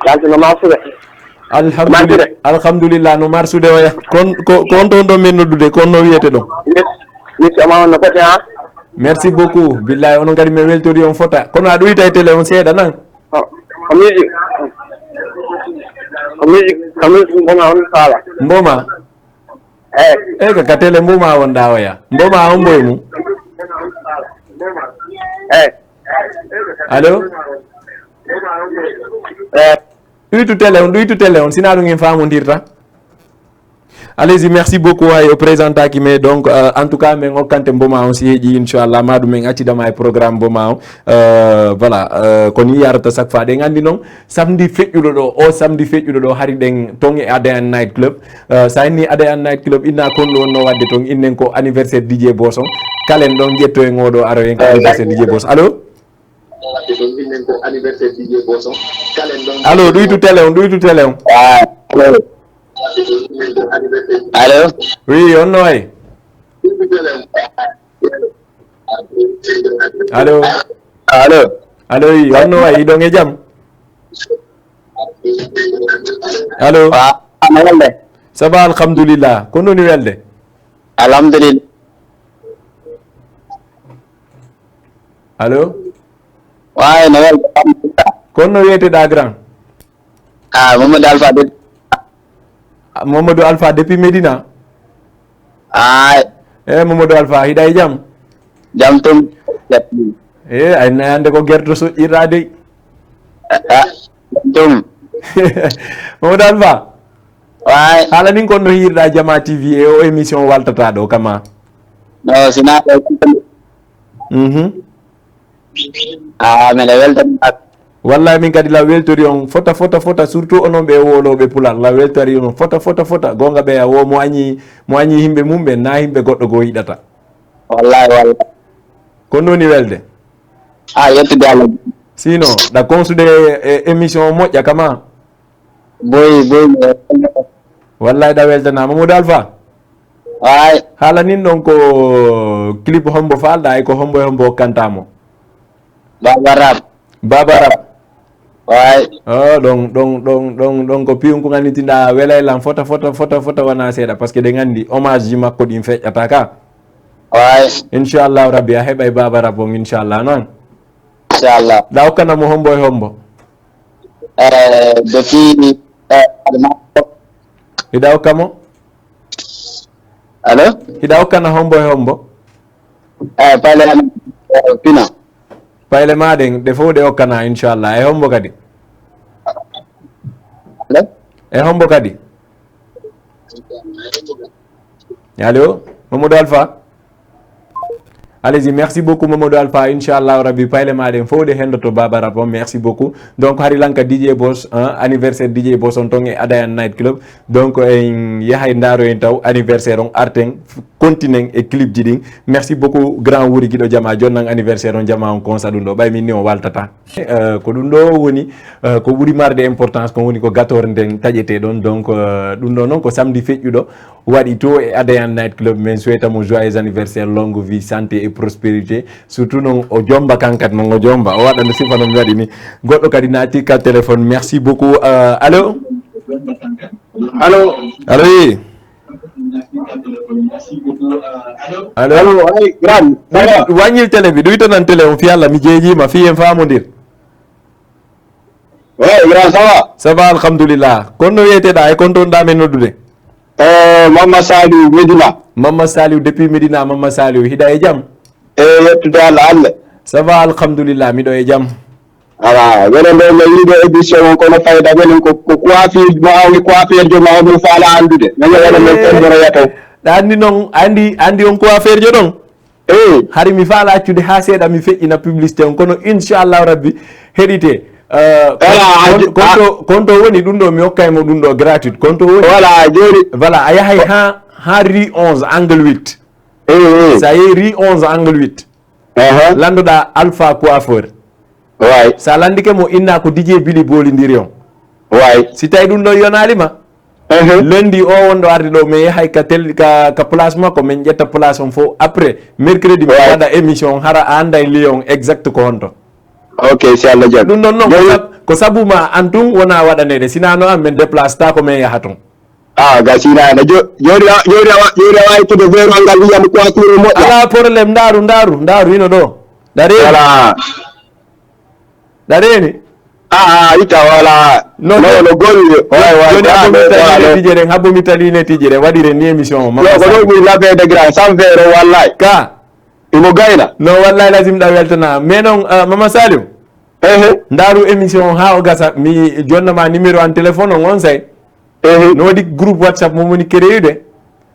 Yaltu no marsude. Alhamdulillah, alhamdulillah, no marsude oya. Kon, ko, ko on toon ɗo min noddude, ko on no wiyete ɗon? Yes, yes, ama on no foti, ha? Merci beaucoup. Billahi, onon kadi mi weltori on fota. Kono a ɗuyta e télé on seeɗa nan? Oh, ko musique. Ko musique, ko musique mboma on faala. Mboma? Eh. Eh, ka, ka télé mboma on ɗa oya. Mboma on boy mu? Eh. Allo? Eh. Ɗuytu télé on, ɗuytu télé on, sina ɗum en faamondirta. Allez-y, merci beaucoup, hay o présentaki, mais donc, euh, en tout cas, min okkante mboma on si heeƴi, inchallah, ma ɗum en accida ma e programme mboma on. Euh, voilà, euh, ko ni yarata chaque fois. Ɗen anndi noon, samedi feƴƴuɗo ɗo, o samedi feƴƴuɗo ɗo, hari ɗen ton e Adean Night Club. Euh, sa inni Adean Night Club, inna kon ɗo wonno waɗde ton, innen ko anniversaire D J Boss on. Kalen ɗon ƴetto en oɗo aro en ko anniversaire D J Boss. Allo? Allo, ɗuytu télé on, ɗuytu télé on. Ah, allo. Allo? Oui, on no wayi? Allo? Allo? Allo, oui, on no wayi? Ɗon e jam? Allo? Ah, no welde? Ça va, alhamdulillah. Ko noni welde? Alhamdulillah. Allo? Waay, no welde? Alhamdulillah. Kono no wiyeteɗaa, grand? Ah, Mamadou Alpha de. Ah, Mamadou Alpha depuis Medina? Ay. Eh, Mamadou Alpha, hiɗa e jam? Jam tum. Eh, ay, na hannde ko gerte soƴƴirɗaa dey. Ah, ah, jam tum. Mamadou Alpha? Waay. Haala nin kon no hiirɗaa Jama T V e o émission waltata ɗo kama? No, sina ɗo. Mhm. Ah, mbeɗa weltanima. Wallahi min kadi la weltori on fota, fota, fota, surtout onon ɓe woloɓe pular, la weltori on fota, fota, fota. Gonga ɓe a wo mo añi, mo añi himɓe mum ɓe, na himɓe goɗɗo goo yiɗata. Wallahi, wallahi. Ko noni welde? Ah, yettude Allah. Sino, ɗa konsude e émission o moƴƴa kama? Boy, boy. Wallahi ɗa weltanama. Mamadou Alpha? Ay. Haala nin ɗon ko clip hombo faalɗa e ko hombo e hombo okkanta mo? Baba Rap. Baba Rap. Ay. Oh, ɗon, ɗon, ɗon, ɗon, ɗon ko piyum ko gannitinɗa welay lan fota, fota, fota, fota wona seeɗa, parce que ɗen anndi hommage ji makko ɗin feƴƴata ka. Ay. Inchallahu rabbi a heɓay Baba Rap on inchallah non. Inchallah. Ɗa okkana mo hombo e hombo? Eh, depuis, eh, Alma. Hiɗa okka mo? Allo? Hiɗa okkana hombo e hombo? Eh, payle am, eh, pina. Payle ma ɗen, ɗe fof ɗe okkana, inchallah. E hombo kadi? Allo? E hombo kadi? Allo, Mamadou Alpha? Allez-y, merci beaucoup Mamadou Alpha, inchallahu rabbi payle ma ɗen fof ɗe hendoto Baba Rap on, merci beaucoup. Donc hari lanka D J Boss, hein, anniversaire D J Boss on ton e Adayan Night Club. Donc en yahay ndaaro en taw anniversaire on arten, f-, continen e clip ji ɗin. Merci beaucoup grand Wuri Giɗo Jama, jonnan anniversaire on jama on konsa ɗum ɗo, ɓay min ni on waltata. Euh, ko ɗum ɗo woni, euh, ko ɓuri marde importance, ko woni ko gatore nden taƴete ɗon. Donc, euh, ɗum ɗo noon ko samedi feƴƴuɗo waɗi to e Adayan Night Club. Min souhaita mo joyeux anniversaire, longue vie, santé et prospérité. Surtout noon o jomba kankat noon o jomba. O waɗa no sifa no mi waɗi ni. Goɗɗo kadi naati ka téléphone. Merci beaucoup. Euh, allo? Allo? Allo, oui. Allo? Allo, ay, grand. Ɗuy-, waññil télé bi, ɗuytanan télé on, fi Allah, mi jeejiima, fi en faamondir. Ouais, grand, ça va? Ça va, alhamdulillah. Kon no wiyeteɗaa e kon toon ɗaa men noddude? Eh, Mamma Saliou, Médina. Mamma Saliou, depuis Médina, Mamma Saliou, hiɗa e jam? Eh, yettude Allah, Allah. Ça va, alhamdulillah, miɗo e jam. Ala, minen ɗo, mi yiɗo émission on, kono fayda minen ko, ko coiffure mo awmi, coiffure jo ma on, mi faala anndude. Minen waɗa men Eh, komboroya taw. Ɗa anndi noon, anndi, anndi on coiffure jo ɗon? Eh. Hari mi faala accude haa seeɗa, mi feƴƴina publicité on, kono inchallahu rabbi, heɗite. Euh, Voilà, kon, a- kon to, kon to woni ɗum ɗo, mi hokkay mo ɗum ɗo gratuit. Kon to woni. Voilà, jooni. Voilà, a yahay haa, haa rue onze, angle huit. Eh, eh. So a yehi rue onze, angle huit. Aha. Lanndoɗaa Alpha Coiffeur. Waay. So a lanndike mo, inna ko D J Bili Bolindiri on. Waay. Si tawi ɗum ɗo yonaali ma, Aha. lundi o wonɗo arde ɗo, min yahay ka tel-, ka, ka place makko, min ƴetta place on fof. Après, mercredi, min Waay. waɗa émission, hara a annday lieu on exact ko honto. Ok, si Allah jaɓi. Ɗum ɗon noon, ko Jooni sab-, ko sabu ma an tun wona waɗaneede, sinaa no an min déplace ta ko min yaha ton. Ah, gasinaano. Jo-, jooni a, jooni a wa-, jooni a waawi tude veerol ngal, wiya mi coiffure moƴƴa. Alaa problème, ndaaru, ndaaru, ndaaru, hino ɗo. Ndareeni. Voilà. Ndareeni. Ah, ah, itta, voilà. No, no, jo-, no golle. Waay, waay, jooni waay, habbo mi waay, tali waay. Ne tije ɗen, habbo mi tali ne tije ɗen, waɗiren ni émission o. Yo, ko ɗo ɓuri labbeede grand, sans veerol, wallaay. Ka. Imo gayna. No, wallaay lazim ɗa weltana. Mais non, ah, Mama Saliou. Ehe. Ndaaru émission o haa o gasa, mi jonna ma numéro an téléphone on onsay. Ehe. No waɗi groupe WhatsApp mo woni créude.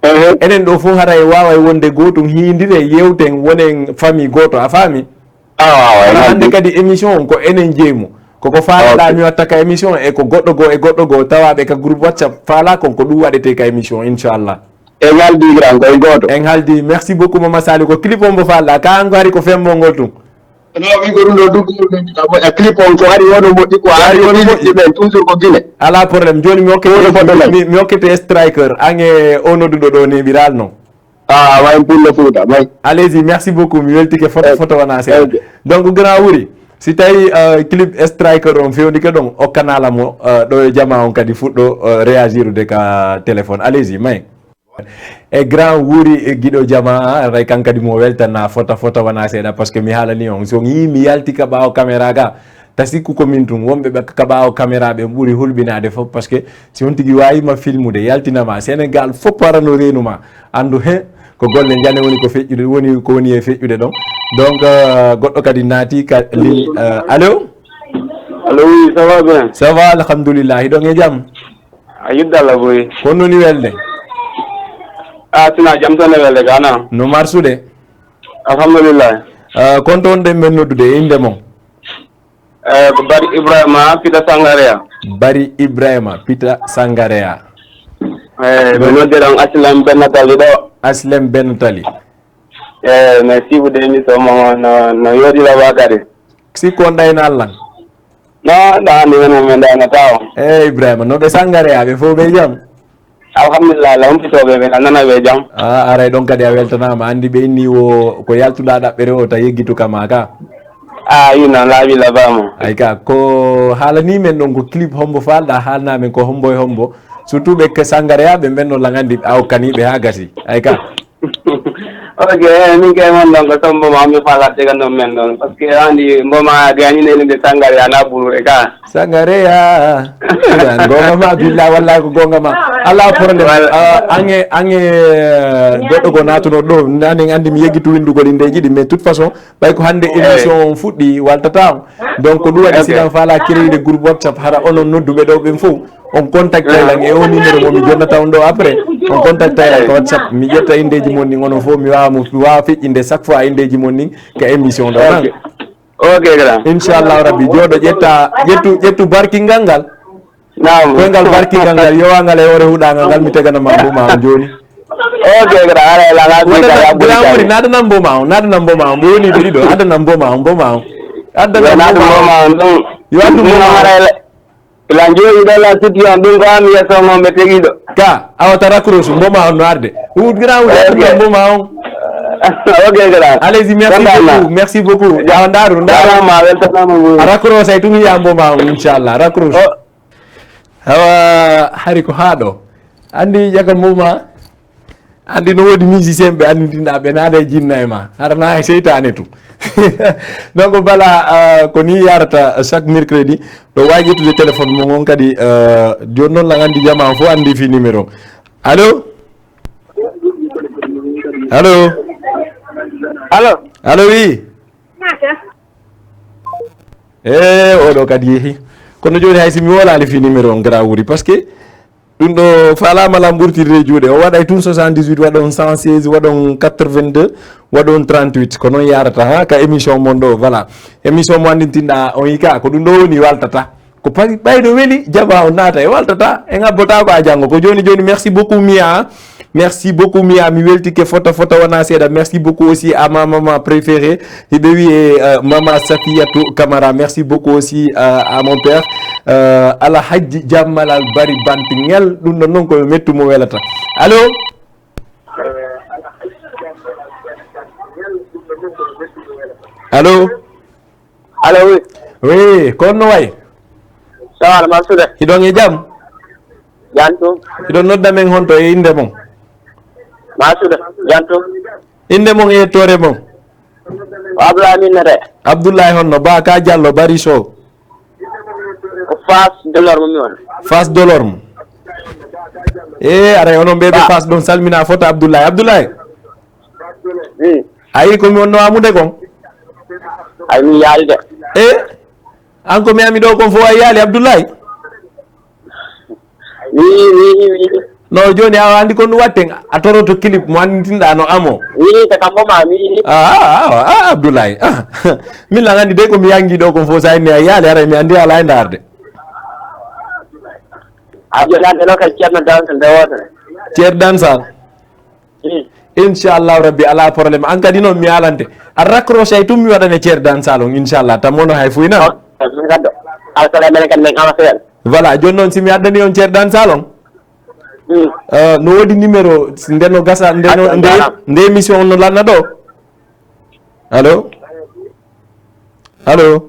Ehe. Enen ɗo fof haray waaway wonde gootum, hiindire, yewten, wonen famille gooto, a faami? Awa, awa, en Kono hannde haldi. Kadi émission on ko enen jeyi mo. Koko faalaɗaa Ok. mi watta ka émission e ko goɗɗo goo e goɗɗo goo tawaaɓe ka groupe WhatsApp faalaa kon, ko ɗum waɗetee ka émission, inchallah. En haldi grand, ko en gooto. En haldi. Merci beaucoup, Mama Saliou. Ko clip on mbo faalɗaa, ka an ko hari ko fembol ngol tun. No, min ko ɗum ɗo duggu, min ko moƴƴa. Clip on ko hari wono moƴƴi, ko hari wono moƴƴi ɓen, toujours ko Guinée. Alaa problème. Jooni mi hokkete, Wono foto lay. mi, mi hokkete striker, an e o nodduɗo ɗo neɓiral non. Ah, way pullo Fuuta, may. Allez-y, merci beaucoup. Mi weltike foto, Eh, foto wona seeɗa. Ok. Donc, grand Wuri, si tawi, euh, clip striker on fewndike ɗon, okkanala mo, euh, ɗo e jama on kadi fuɗɗo, euh, réagirude ka téléphone. Allez-y, may. E grand Wuri, e giɗo jama, aray kan kadi mo weltana fota, fota wona seeɗa, parce que mi haalani on. So on yii mi yalti ka ɓaawo caméra ga, ta sikku ko min tun. Wonɓe ɓe ka ɓaawo caméra ɓe ɓuri hulɓinaade fof, parce que si on tigi waawii ma filmude, yaltina ma, Sénégal fof arano reenu ma. Anndu he, ko golle njane woni ko feƴƴude, woni ko woni e feƴƴude ɗon. Donc, euh, goɗɗo kadi naati ka ligne, euh, allô? Allô, oui, ça va bien? Ça va, alhamdulillah. Hiɗon e jam? A yidde Allah boy. Ko noni welde? Ah, sina jam tan e welde gana. No marsude? Alhamdulillah. Ah, kon to wonɗen men noddude, e innde mon? Eh, ko Bari Ibrahima Pita Sangareya. Bari Ibrahima Pita Sangareya. Eh, mi noddiran Aslem Benna Tali ɗo. Aslem Benna Tali. Eh, mi siibude émission mo no, no yooɗi lawa kadi. Sikko on ɗayna Allah. No, ɗa andi men, men ɗaynata o. Eh, Ibrahima, no ɓe Sangareya, ɓe fof ɓe jam? Alhamdulillah, Allah humpitooɓe ɓe, a nana ɓe jam. Ah, aray ɗon kadi a weltanaama. Anndi ɓe inni wo ko yaltuɗaa ɗaɓɓere o, ta yeggitu ka maa ka. Ah, ino laaɓi labamo. Ay ka, ko haalanii men ɗon ko clip hombo faalɗaa, haalnaa men ko hombo e hombo. Surtout ɓe ke Sangareya ɓe ɓen no langandi a okkanii ɓe haa gasi. Ay ka. Ok, eh, min kay mon ɗon ko sombo ma mi faalaa tega non men ɗon. Parce que andi mbo ma gañi ne nde Sangareya na ɓurure ka. Sangareya. Gonga ma, billa, wallahi ko gonga ma. Ala problème. Wala. Ah, ange, ange, eh, goɗɗo go natuno ɗo, nani andi mi yeggitu winndugol indeji ɗi, mais toute façon, ɓay ko hannde Eh. émission on fuɗɗi, waltata on. Donc, ko ɗum waɗi Ok. siɗan faala créer groupe WhatsApp, hara onon nodduɓe ɗo ɓen fof, on contactay Eh. lan e o numéro mo mi jonnata on ɗo après. On contactay lan ko Eh. WhatsApp, mi ƴetta indeji mon ɗin, onon fof mi waawa mo, mi waawa feƴƴinde chaque fois indeji mon ɗin ka émission ɗo, nan. Ok. Ok, grand. Inchallahu Rabbi, jooɗo ƴetta, ƴettu, ƴettu barkingal ngal. Naam. Koyngal barkingal ngal, yowangal e hoore huɗangal ngal, mi tegana ma mbo ma on jooni. Ok, grand. Ara, ala, ala, Waɗana, ala, grand ala. Wuri, naɗana mbo ma on, naɗana mbo ma on, ɓe woni ɓe ɗiɗo, addana mbo ma on, mbo ma on. Addana Yo mbo naɗu ma mbo on. ma on, ɗum. Yo addu mbo Ɗum ma on. ara, ala. Ila jooɗi ɗo la situation ɗum ko an yeeso mon ɓe tegiɗo. Ka, awa ta raccroche, mbo ma on no arde. Wut grand wut Eh, ok. mbo ma on. Ok, grand. Allez-y, merci Kontaan naa. beaucoup, merci beaucoup. Awa ndaru, ndaru. Jaaraama, weltanaama mo. A raccroche ay tun yiya mbo ma on, inchallah. Raccroche. Oh. Awa, hari ko haa ɗo. Andi ƴaka mbo ma. Andi no woodi musicien ɓe anndinɗa ɓe naada e jinna e ma. Hara na e seytaane tu. Donc, bala, euh, ko ni yarata chaque mercredi. Ɗo waawi ƴettude téléphone mo ngon kadi, euh, jooni noon lan anndi jamaa fof anndi fi numéro. Allo? Allo? Allo? Allo, oui? E oɗo kadi yeehi. Kono joni hay si mi wolaali fi numéro on, gara wuri, parce que ɗum ɗo faalaama lan ɓurtirde juuɗe. O waɗay tun soixante-dix-huit, waɗon cent seize, waɗon quatre-vingt-deux, waɗon trente-huit. Ko noon yarata, ha, ka émission mon ɗo, voilà. Émission mo anndintinɗa on hika, ko ɗum ɗo woni waltata. Ko pa-, ɓayɗo weli, jama on naata e waltata, e ngabbota ko a janngo. Ko joni joni, merci beaucoup Mia. Merci beaucoup Mia, mi weltike fota fota wona seeɗa. Merci beaucoup aussi à ma maman préférée. Hiɓe wiye, euh, Mama Safiatou Camara. Merci beaucoup aussi, euh, à mon père, euh, Alhadji Jammalal Bari Bantngel. Ɗum ɗon noon ko mettu mo welata. Allo? Allo? Allo, oui. Oui, ko on no wayi? Ça va, Mansour? Hiɗon e jam? Jam tun. Hiɗon nodda men honto e innde mon? Mansour, jam tun. Innde mon e yettoore mon? Ko Abdoulaye min nete. Abdoulaye honno? Ba ka Diallo, Bari Sow. Ko Fass Delorme mi woni. Fass Delorme. E, aray onon ɓe ɓe Ba. Fass ɗon salmina fota Abdoulaye. Abdoulaye? Hmm. A yii ko mi wonno amude kon? Ay, mi yaali de. E? An ko mi ami ɗo kon fof a yaali, Abdoulaye? Mi, mi, mi, mi. No, joni a andi kon ɗum watten, a toroto clip mo andintinɗa no amo. Mi, te kambo ma, mi. Ah, ah, ah, ah, Abdoulaye. Ah. Min lan andi de ko mi yangi ɗo kon fof sa inni a yaali, aray mi andi ala e ndarde. A joni ande no kadi Ceerno Dansal nde wotere. Ceerno Dansal? Hmm. Inchallahu Rabbi, ala problème. An kadi noon mi alante. A raccroche ay tum mi waɗane Ceerno Dansal on, inchallah. Tammo no hay fuyna. Oh, min kadi. Alsala men kadi men ama seeɗa. Voilà, joni noon si mi addani on Ceerno Dansal on. Hmm. Euh, no woodi numéro, nde no gasa, nde no, Acca, nde, jaaraama. Nde émission on no lanna ɗo. Allo? Allo?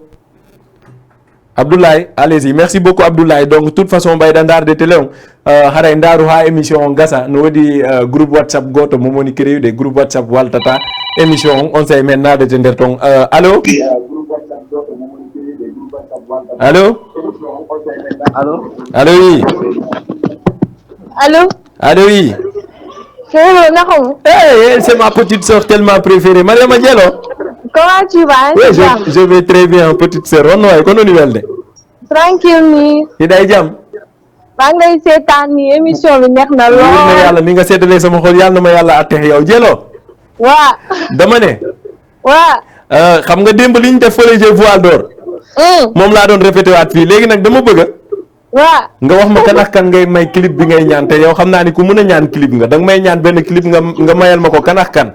Abdoulaye, allez-y. Merci beaucoup, Abdoulaye. Donc, de toute façon, ɓayɗa ndaarde télé on, euh, haray ndaaru haa émission on gasa. No woodi, euh, groupe WhatsApp gooto mo woni créude, groupe WhatsApp waltata émission on, on sey men naadete nder ton. Euh, allo? Allo? Allo? Allo, oui. Allo? Allo, oui. Hello, naka mu? Hey, hey, c'est ma petite sœur tellement préférée. Mariama Diallo. Comment tu vas? Oui, je, je vais très bien, petite sœur. Honno wayi, ko noon welde? Tranquille ni. Hiɗa e jam? Maa ngi lay seetaan ni, émission bi neex na lool. Wóor na Yàlla, ni nga seddalee sama xol, Yàlla na ma Yàlla àtte yow. Diallo. Waa. Dama ne. Waa. Euh, xam nga démb li ñu def fële ca Voile d'Or. Mm. Moom laa doon répété waat fii. Léegi nag dama bëgg a Waa. Nga wax ma kan ak kan ngay may clip bi ngay ñaan, te yow xam naa ni ku mën a ñaan clip nga. Danga may ñaan benn clip nga, nga mayal ma ko kan ak kan?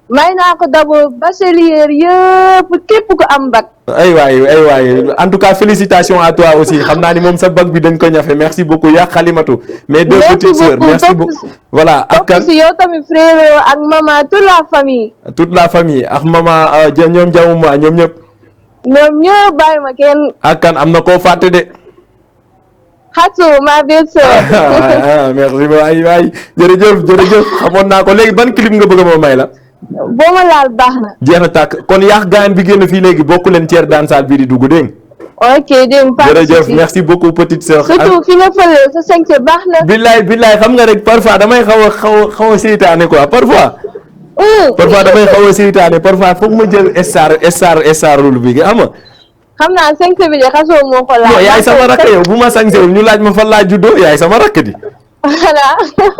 May naa ko d'abord bachelier yëpp, képp ku am bac. Ay waay, ay waay. En tout cas, félicitations à toi aussi. Xam naa ni moom sa bac bi dañ ko ñafe. Merci beaucoup, yaa Xalimatu. Mes deux petites sœurs. Merci beaucoup. Voilà, ak kan? Topp si yow tamit, frérot, ak maman, toute la famille. Toute la famille. Ak maman, euh, ja-, ñoom Jamu ma, ñoom ñëpp. Ñoom ñëpp, bàyyi ma kenn. Ak kan? Am na koo fàtte de. Xasu, ma belle sœur. Ah, ah, merci beaucoup. Ay, ay. Jërëjëf, jërëjëf. Xamoon naa ko. Léegi ban clip nga bëgg ma may la? Boo ma laal baax na. Jeex na tàkk. Kon yaax gaayan bi génn fii léegi, bokk leen Thier Daan Saal bii di dugg, dégg nga? Ok, dégg nga, pas de souci. Jërëjëf, merci beaucoup, petite sœur. Surtout fi nga fële, sa sañse baax na. Billaay, billaay, xam nga rek, parfois damay xaw a, xaw a, xaw a seytaane quoi, parfois. Hmm. Parfois damay xaw a seytaane, parfois foog ma jël star, star, star rôle bi, xam nga? Xam naa sañse bi de, xasoo moo ko laaj. Non, yaay sama rakk yow, bu ma sañsewul, ñu laaj ma fan laa juddoo, yaay sama rakk di. Voilà.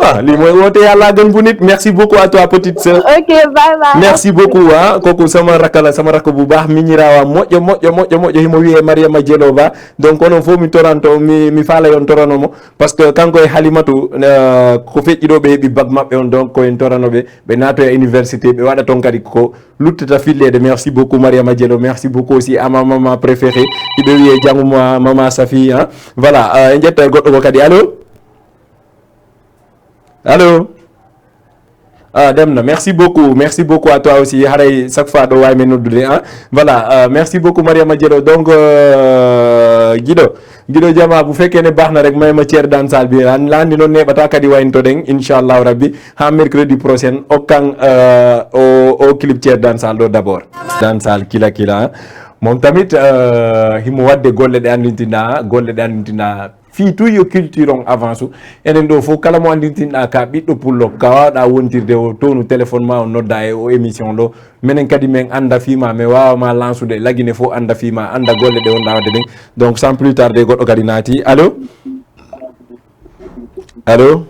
Ah, lii mooy woote, Yàlla gën bu nit. Merci beaucoup à toi, petite sœur. Ok, bye bye. Merci beaucoup, ah. Kooku sama rakk la, sama rakk bu baax, miñiraawa moƴƴo, moƴƴo, moƴƴo, moƴƴo, himo wiyee Mariama Jelova. Donc, onon fof mi toranto, mi, mi faala yon torano mo. Parce que kanko e Halimatu, euh, ko feƴƴi ɗo ɓe heɓi bac maɓɓe on, donc ko en torano ɓe, ɓe naatoya université, ɓe waɗa toon kadi ko luttata filleede. Merci beaucoup, Mariama Jello. Merci beaucoup aussi à ma maman préférée. Hiɓe wiyee janngo ma, Mama Safi, hein. Voilà, euh, en ƴetta e goɗɗo ko kadi. Allo? Allo? Ah, dem na. Merci beaucoup. Merci beaucoup à toi aussi. Haray chaque fois ɗo waawi men noddude, hein. Voilà, euh, merci beaucoup, Mariama Jello. Donc, euh, Giɗo, Giɗo Jama, bu fekkee ne baax na rek, may ma Thier Daan Saal bi. Lan, lan di noon neeɓata kadi wayntoɗen, inchallahu rabbi. Ha mercredi prochain, okkan, euh, o, o clip Thier Daan Saal ɗo d'abord. Daan Saal kila kila, hein. Moom tamit, euh, himo waɗde golle ɗe anndintinaa, golle ɗe anndintinaa fii tun yo culture on avance u. Enen ɗo fof, kala mo anndintinɗaa ka ɓiɗɗo pullo, ka waawɗaa wontirde o, townu téléphone ma, o nodda e o émission ɗo. Menen kadi men annda fii ma, mi waawa ma lansude, Lagine fof annda fii ma, annda golle ɗe wonɗaa waɗde ɗen. Donc, sans plus tarder, goɗɗo kadi naati. Allo? Allo?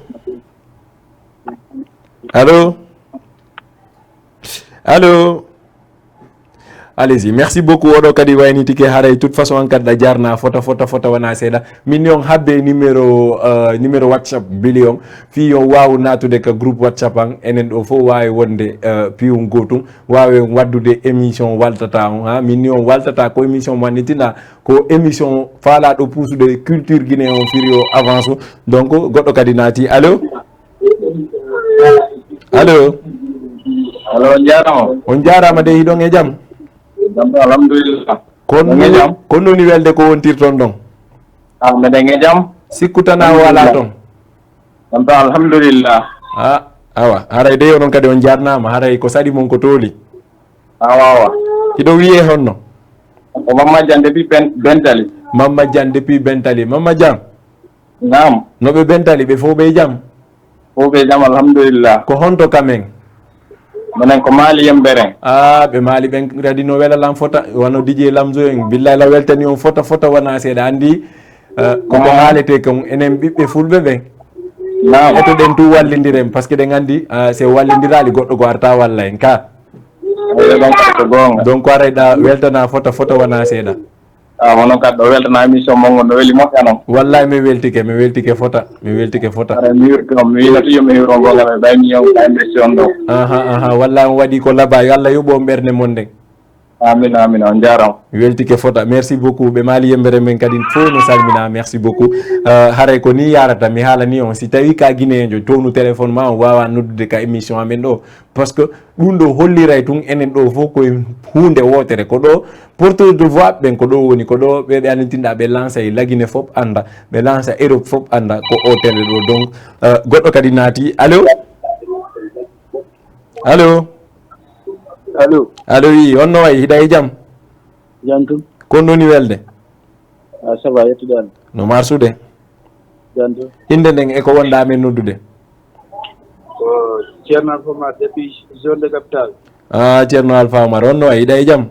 Allo? Allo? Allez-y. Merci beaucoup. Oɗo kadi waynitike, haray toute façon an kadi ɗa jarna fota, fota, fota wona seeɗa. Min ni on habbe numéro, euh, numéro WhatsApp Bili on. Fii on waawu naatude ka groupe WhatsApp an. Enen ɗo fof waawi wonde, euh, piyun gootum. Waawi waddude émission waltata on, ha. Min ni on waltata ko émission mo annitinɗa. Ko émission faalaaɗo puusude culture Guinée on firi o avance. Donc, goɗɗo kadi naati. Allo? Allo? Allo, on jaaraama. On jaaraama de, hiɗon e jam? Jam, alhamdulillah. Kono on e jam? Kono woni welde ko wontirton ɗon? Ah, meɗen e jam. Sikku tan a wala ton? Jam, alhamdulillah. Ah, awa, haray de onon kadi on jarnaama, haray ko saɗi mon ko tooli. Awa, awa. Hiɗo wiyee honno? Ko Mamma Jan depuis Ben-, Bentali. Mamma Jan depuis Bentali. Mamma Jan? Naam. No ɓe Bentali, ɓe fof ɓe jam? Fof ɓe jam, alhamdulillah. Ko honto kamen? Minen ko Maali Yembere. Ah, ɓe Maali ɓen kadi no wela lan fota, wano D J Lamzo en. Billahi la weltani on fota, fota wona seeɗa. Anndi, eh, ko ko haalete kon, enen ɓiɓɓe fulɓe ɓen. Naam. Eto ɗen tu wallindiren, parce que ɗen anndi, ah, si wallindiraali goɗɗo ko arta walla en ka. Eyo, ɗon ko goonga. Donc, aray ɗa weltana fota, fota wona seeɗa. Ah, onon kadi ɗo weltana émission mon ngon, no weli moƴƴa non. Wallahi mi weltike, mi weltike fota, mi weltike fota. Aray mi wirti on, mi wino to yo mi wiro goonga, mi ɓay mi yew ka émission ɗo. Aha, aha, wallahi on waɗi ko laba, yo Allah yoɓu on ɓernde mon nden. Amin, amin, on jaaraama. Mi weltike fota, merci beaucoup. Ɓe Maali Yembere men kadi fof no salmina, merci beaucoup. Euh, haray ko ni yarata, mi haalani on, si tawi ka Guinéen jo, townu téléphone ma, on waawa noddude ka émission amen ɗo. Parce que ɗum ɗo holliray tun enen ɗo fof koye huunde wootere. Ko ɗo porteur de voix ɓen ko ɗo woni, ko ɗo ɓe, ɓe annitinɗa, ɓe lansa e Lagine fof annda, ɓe lansa Europe fof annda ko o télé ɗo. Donc, euh, goɗɗo kadi naati. Allo? Allo? Allo? Allo, wi, on no wayi? Hiɗa e jam? Jam tun. Kon ɗoni welde? Ah, ça va, yettude Allah. No marsude? Jam tun. Innde nden e ko wonɗa men noddude? Ko Ceerno Alpha Oumar depuis zone de capitale. Ah, Ceerno Alpha Oumar, on no wayi? Hiɗa e jam?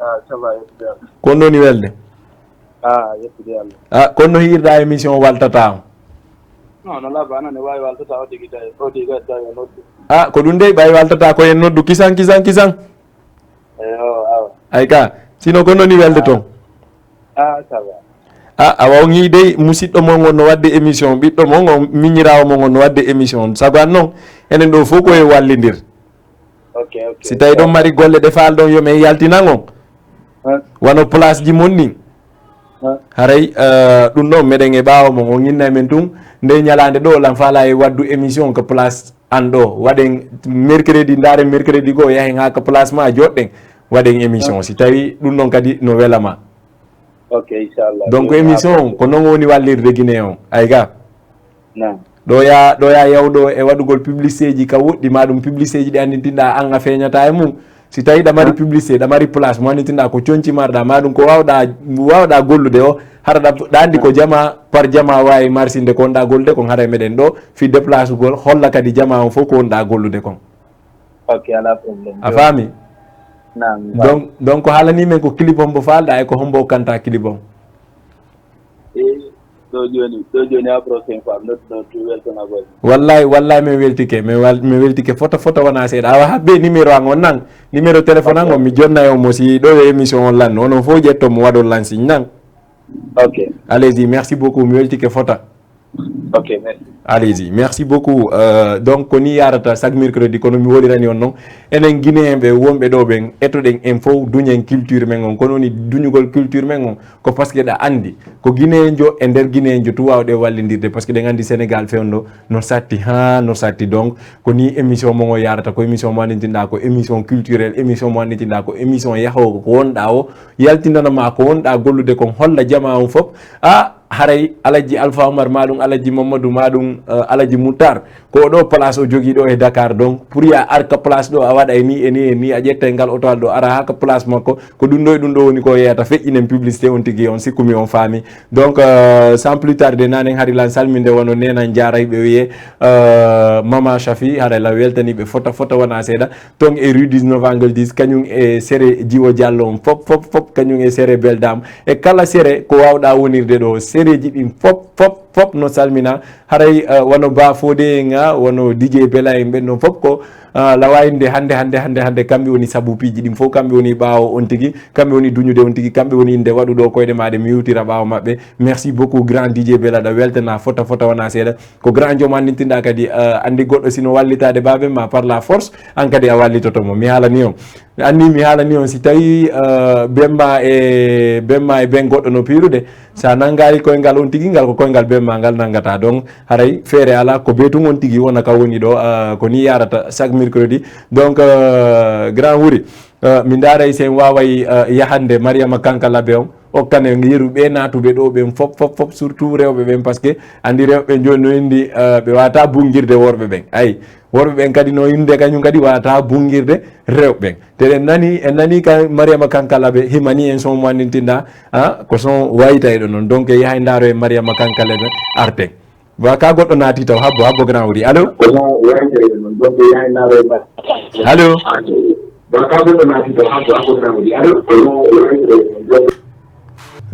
Ah, ça va, yettude Allah. Kon ɗoni welde? Ah, yettude Allah. Ah, kon no hiirɗa émission waltata on? Non, no laba, anan e waawi waltata o tigi tawi, o tigi tawi, tawi o noddu. Ah, ko ɗum dey, ɓay waltata ko en noddu kisan, kisan, kisan. Eyo, awa. Ay ka, sino ko noni welde ton? Ah, ça va. Ah, awa, on yii dey, musiɗɗo mon on no wadde émission, ɓiɗɗo mon on, miñiraawo mon on no wadde émission. Sabu an non, enen ɗo fof ko e wallindir. Ok, ok. Si tawi ɗon mari golle ɗe faalɗon yo men yaltinan on. Hein? Wano place ji mon ɗin. Hein? Haray, euh, ɗum ɗon meɗen e ɓaawo mon, on inna e men tun. Nde ñalaande ɗo, lan faala e waddu émission ko place an ɗo. Waɗen mercredi, ndaaren mercredi goo, yahen haa ka place ma, joɗɗen, waɗen émission. Hein? Si tawi ɗum ɗon kadi no wela ma. Ok, inchallah. Donc, émission on, ko non woni wallirde Guinée on. Ay ga. Naam. Ɗo ya, ɗo ya yawɗo e waɗugol publicité ji ka woɗɗi, ma ɗum publicité ji ɗi anndintinɗa an a feeñata e mum. Si tawi ɗa mari publicité, ɗa mari place mo anndintinɗa ko conci marɗa, ma ɗum ko wawɗa, wawɗa gollude o, hara ɗa, ɗa anndi ko jama par jama wawi marsinde ko wonɗa gollude kon, hara e meɗen ɗo fi déplacegol, holla kadi jama on fof ko wonɗa gollude kon. Ok, ala problème. A faami? Naam, mi faami. Donc, donc haalani men ko clip hombo faalɗa e ko hombo kanta clip on. Eh, ɗo jooni, ɗo jooni a prochaine fois, noddu, noddu, weltanagol. Wallahi, wallahi, mi weltike, mi wal-, mi weltike fota, fota wona seeɗa. Awa habbe numéro an on nan, numéro téléphone an on, mi jonna e on mo si ɗo e émission on lan, onon fof ƴetto mo waɗon lan signe nan. Ok. Allez-y, merci beaucoup, mi weltike fota. Ok, merci. Allez-y, merci beaucoup. Euh, donc, ko ni yarata chaque mercredi, kono mi wolirani on non. Enen Guinéen ɓe wonɓe ɗo ɓen, etoɗen en fof, duñen culture men on. Kono woni duñugol culture men on, ko parce que ɗa anndi, ko Guinéen jo e nder Guinéen jo tu wawɗe wallindirde, parce que ɗen anndi Sénégal fewndo no satti, ha, no satti. Donc, ko ni émission mo o yarata, ko émission mo anndintinɗa, ko émission culturelle, émission mo anndintinɗa, ko émission yahowo ko wonɗa o, yaltinana ma ko wonɗa gollude kon, holla jama on fof. Ah, haray Alhaji Alpha Omar, ma ɗum Alhaji Mamadou, ma ɗum, eh, Alhaji Moutar, ko ɗo place o jogii ɗo e Dakar. Donc pour ya ar ka place ɗo, a waɗa e ni, e ni, e ni, a ƴetta e ngal otoal ɗo, ara ha ka place makko, ko ɗum ɗo e ɗum ɗo woni ko yeyata. Feƴƴinen publicité on tigi, on sikkumi on faami. Donc, euh, sans plus tarder, nanen hari lan salminde wono nenan jaarayɓe wiye, euh, Mama Shafi, haray la weltaniɓe fota fota wona seeɗa. Ton e rue dix-neuf angle dix, kañum e sere Jiwo Diallo on fop, fop, fop, kañum e sere Belle Dame. E kala sere ko wawɗa wonirde ɗo, sereji ɗin fop, fop, fop no salmina. Haray, eh, wano Ba Fodé en, ah, wano D J Bela en, ɓen ɗon fop ko, ah, lawayinde hande, hande, hande, hande, kamɓe woni sabu piiji ɗin fof, kamɓe woni ɓaawo on tigi, kamɓe woni duñude on tigi, kamɓe woni inde waɗuɗo koyɗe maɗe mi yewtira ɓaawo maɓɓe. Merci beaucoup grand D J Bela, ɗa weltana fota, fota wona seeɗa. Ko grand joom anndintinɗa kadi, eh, anndi goɗɗo sino wallitade baabe ma par la force, an kadi a wallitoto mo. Mi haalani on. Anni mi haalani on, si tawi, eh, bemma e, bemma e ben goɗɗo no piirude, sa nangari koyngal on tigi ngal, ko koyngal bemma ngal nangata. Donc haray feere ala, ko be tun on tigi wona ka woni ɗo, eh, ko ni yarata chaque mercredi. Donc, eh, grand wuri, eh, mi ndaray sen waway, eh, yahande Mariama Kanka Labe on, okkane yeru ɓe natuɓe ɗo ɓen fop, fop, fop, surtout rewɓe ɓen, parce que andi rewɓe joni no indi, eh, ɓe wata bungirde worɓe ɓen. Ayi, worɓe ɓen kadi no inde kañum kadi wata bungirde rewɓe ɓen. Te en nani, en nani ka Mariama Kankalaɓe himani en son mo anndintinɗa, ah, ko son wayitayɗo noon. Donc e yahay ndaaro e Mariama Kankalaɓe arten. Wa ka goɗɗo naati taw, habbo, habbo grand wuri. Allo? Ko son wayitayɗo noon. Donc e yahay ndaaro e Mariama. Allo? Wa ka goɗɗo naati taw, habbo, habbo grand wuri. Allo? Ko son wayitayɗo noon. Donc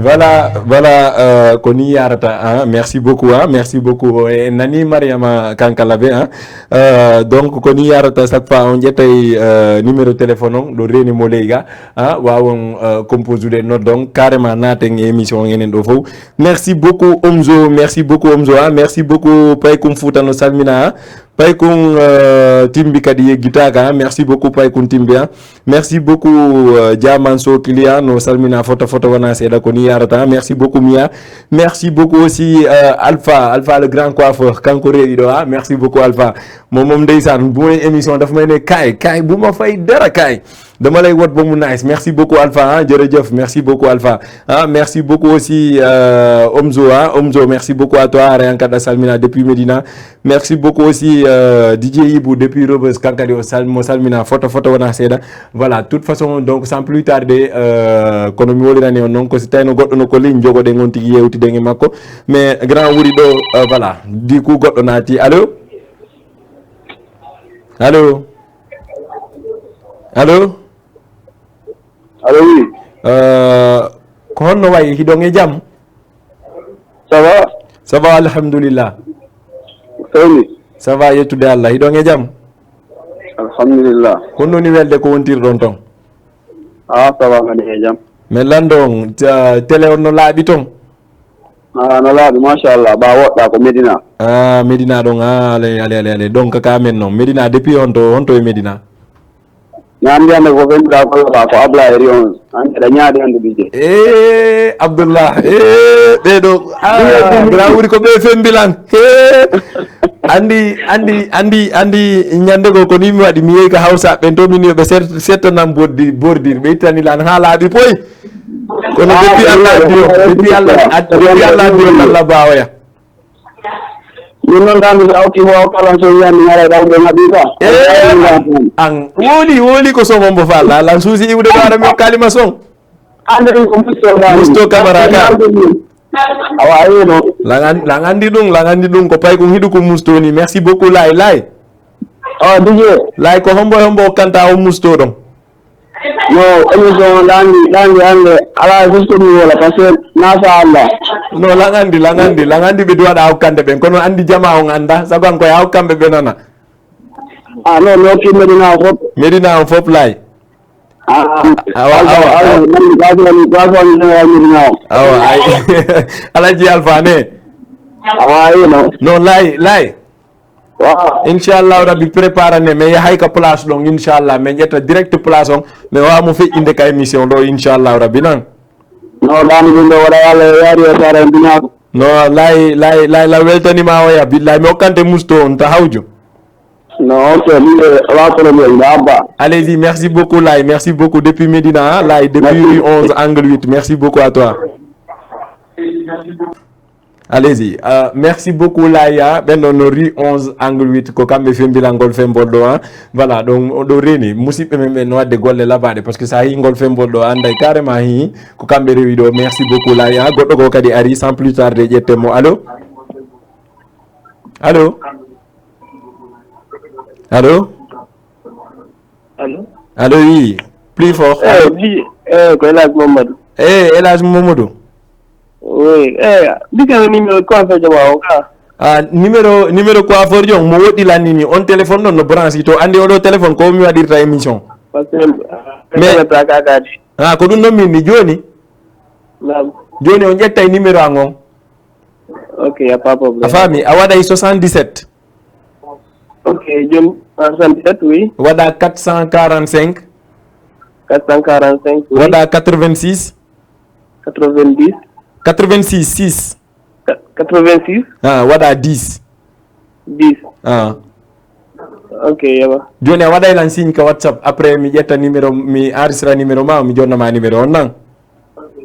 Voilà, voilà, euh, ko ni yarata, hein. Merci beaucoup, hein. Merci beaucoup. En nani Mariama Kankalabe, hein. Euh, donc ko ni yarata, chaque fois on ƴettay, euh, numéro téléphone on ɗo reni mo leyga, hein, wawon, euh, composude noddon carrément naten e émission on enen ɗo fof. Merci beaucoup Omzo, merci beaucoup Omzo, hein. Merci beaucoup Paykum Fouta no salmina, hein. Paykun, euh, Timbi kadi yeggitaaka, hein. Merci beaucoup Paykun Timbi, hein. Merci beaucoup, euh, Diaman So Client, no salmina fota fota wona seeɗa ko ni yarata, hein. Merci beaucoup Mia. Merci beaucoup aussi, euh, Alpha, Alpha le grand coiffeur, kanko rewi ɗo, hein. Merci beaucoup Alpha. Moom moom ndeysaan bu may émission daf may ne kaay kaay bu ma fay dara kaay. Dama lay wot ba mu nice. Merci beaucoup Alpha, hein. Jërëjëf, merci beaucoup Alpha, hein. Merci beaucoup aussi, euh, Omzo, hein. Omzo, merci beaucoup à toi. Reyanka da salmina depuis Medina. Merci beaucoup aussi, euh, D J Ibou depuis Rebeuss, kankadi o sal-, mo salmina fota fota wona seeɗa. Voilà, toute façon, donc sans plus tarder, euh, kono mi wolirani on noon, ko si tawno goɗɗo no ko ligne, jogoɗen on tigi yewtiden e makko. Mais grand wuri ɗo, euh, voilà, du coup goɗɗo naati. Allo? Allo? Allo? Allo, oui. Euh, ko honno wayi? Hiɗon e jam? Ça va? Ça va, alhamdulillah. Seyni? Ça va, yettude Allah. Hiɗon e jam? Alhamdulillah. Honno ni welde ko wontirɗon ton? Ah, ça va, mbaɗi e jam. Mais lanndo on, ta-, télé on no laaɓi ton? Ah, no laaɓi, machallah. Ba woɗɗa ko Medina. Ah, Medina ɗon. Ah, ale, ale, ale, ale. Donc, ka men non. Medina, depuis honto, honto e Medina? Mi anndi hannde ko fenduɗa ko laɓa ko Abla e Rion. Hannde eɗa ñaade hannde D J. Eh, Abdullah. Eh, ɓeɗo. Ah, grand wuri ko ɓe fembilan. Eh. Anndi, anndi, anndi, anndi ñande go ko ni mi waɗi, mi yehi ka Hawsa ɓen to min yo ɓe set-, settanam bordi-, bordir. Ɓe ittani lan haa laaɓi poy. Kono depuis Allah addi on, depuis Allah ad-, depuis Allah addi on, Allah bawoya. Min noon tan, mi hawti ko kala so wiyani mi ara ɗan ɓe ngaɗi ka. Eh, an, woli, woli ko son on mbo fa, la, lan suusi iwde ɗo ara mi hokkali ma son. Ande ɗum ko Musto Dani. Musto Camara ka. Awa, ayino. Lan an-, lan anndi ɗum, lan anndi ɗum ko pay ko hiɗu ko Musto ni. Merci beaucoup, Lay, Lay. Oh, D J. Lay ko hombo, hombo hokkanta on Musto ɗon? No, émission o ɗaangi, ɗaangi hannde, alaa fof so mi wola, parce que na fa Allah. No, lan anndi, lan anndi, lan anndi ɓe duwaɗa hokkande ɓen, kono anndi jama on annda, sabu an koye hokkamɓe ɓe nana. Ah, no, mi hokki Medina o fof. Medina o fof, Lay. Ah, awa, awa, awa, awa. Nanndi, gasoil, gasoil, Medina o. Awa, ay. Alaji Alfa ne. Awa, ay, no. No, Lay, Lay. Waaw. Inchallahu Rabbi, préparane, mi yahay ka place ɗon, inchallah, mi ƴetta direct place on, mi wawa mo feƴƴinde ka émission ɗo, inchallahu Rabbi, nan. No, ɗaani ɗum ɗo waɗa Yalla e yaari e sara en duniya ko. No, lay, lay, lay, la weltanima oya, billahi, mi hokkante musto on, ta hawju. No, ok, min de, ala problème, mi abba. Allez-y, merci beaucoup, lay, merci beaucoup, depuis Médina, hein, lay, depuis rue onze, angle huit, merci beaucoup à toi. Allez-y. Euh, merci beaucoup, Laya. Ɓen ɗo no rue onze, angle huit. Ko kamɓe fembilangol fembolɗo, hein. Voilà, donc, o ɗo reni. Musidɓe men ɓen no wadde golle labaɗe. Parce que sa yi ngol fembolɗo, anday carrément hi. Ko kamɓe rewi ɗo. Merci beaucoup, Laya. Goɗɗo ko kadi ari, sans plus tarder, ƴetten mo. Allô? Allô? Allô? Allô? Allô, oui. Plus fort. Eh, allô? Bi, eh, ko El Hadj Mamadou. Eh, El Hadj Mamadou. Oui, eh, bi ka numéro coiffeur jama o ka. Ah, numéro, numéro coiffeur jom, mo woɗɗi lanni ni. On téléphone ɗon no branche to. Andi oɗo téléphone ko mi waɗirta émission. Parce que, ah, mais, ka kadi. Ah, ko ɗum ɗon min ni joni. Naam. Joni on ƴettay numéro an on. Ok, y a pas problème. A faami, a waɗay soixante-dix-sept. Ok, jom, soixante-dix-sept, oui. Waɗa quatre cent quarante-cinq. Quatre cent quarante-cinq, oui. Waɗa quatre-vingt-six. Quatre-vingt-dix. Quatre-vingt-six, six. Qua-, quatre-vingt-six. Ah, waɗa dix. Dix. Ah. Ok, yawa. Joni a waɗay lan signe ka WhatsApp. Après, mi ƴetta numéro, mi enregistra numéro ma, mi jonna ma numéro on nan.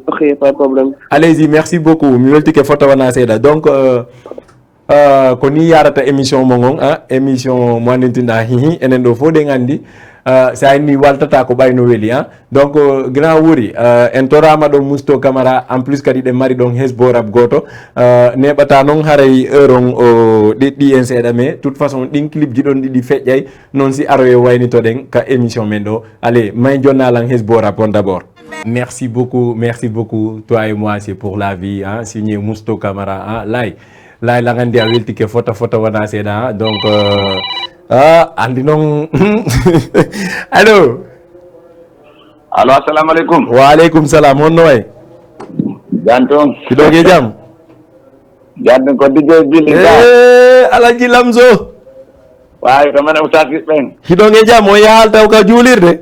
Ok, pas de problème. Allez-y, merci beaucoup. Mi weltike foto wona seeɗa. Donc, euh, euh, ko ni yarata émission mo ngon, ah, émission mo andintinɗa, hihi, enen ɗo fof ɗen andi. Euh, sa inni waltata ko ɓay no weli, ah. Donc, euh, grand Wuri, euh, en torama ɗon Mousto Camara, en plus kadi ɗen mari ɗon hesbo rap goto. Euh, neɓata noon haray heure on o ɗeɗɗi en seeɗa, mais toute façon ɗin clip ji ɗon ɗiɗi feƴƴay, noon si aroye waynitoɗen ka émission men ɗo. Allez, may jonnalan hesbo rap on d'abord. Merci beaucoup, merci beaucoup. Toi et moi, c'est pour la vie, hein. Signé Mousto Camara, hein. Lay, lay, la ngandi a weltike foto, foto wona seeɗa, hein. Donc, euh, ah, andi noon. Allô? Allô, assalamu alaikum. Wa alaikum salam. Honno way? Jam toon. Hiɗo e jam? Jam toon ko D J Billy Ga. Eh, Alaji Lamzo. Waawi, ko men Oustaz ɓen. Hiɗo e jam, o yahalta o ka juulirde?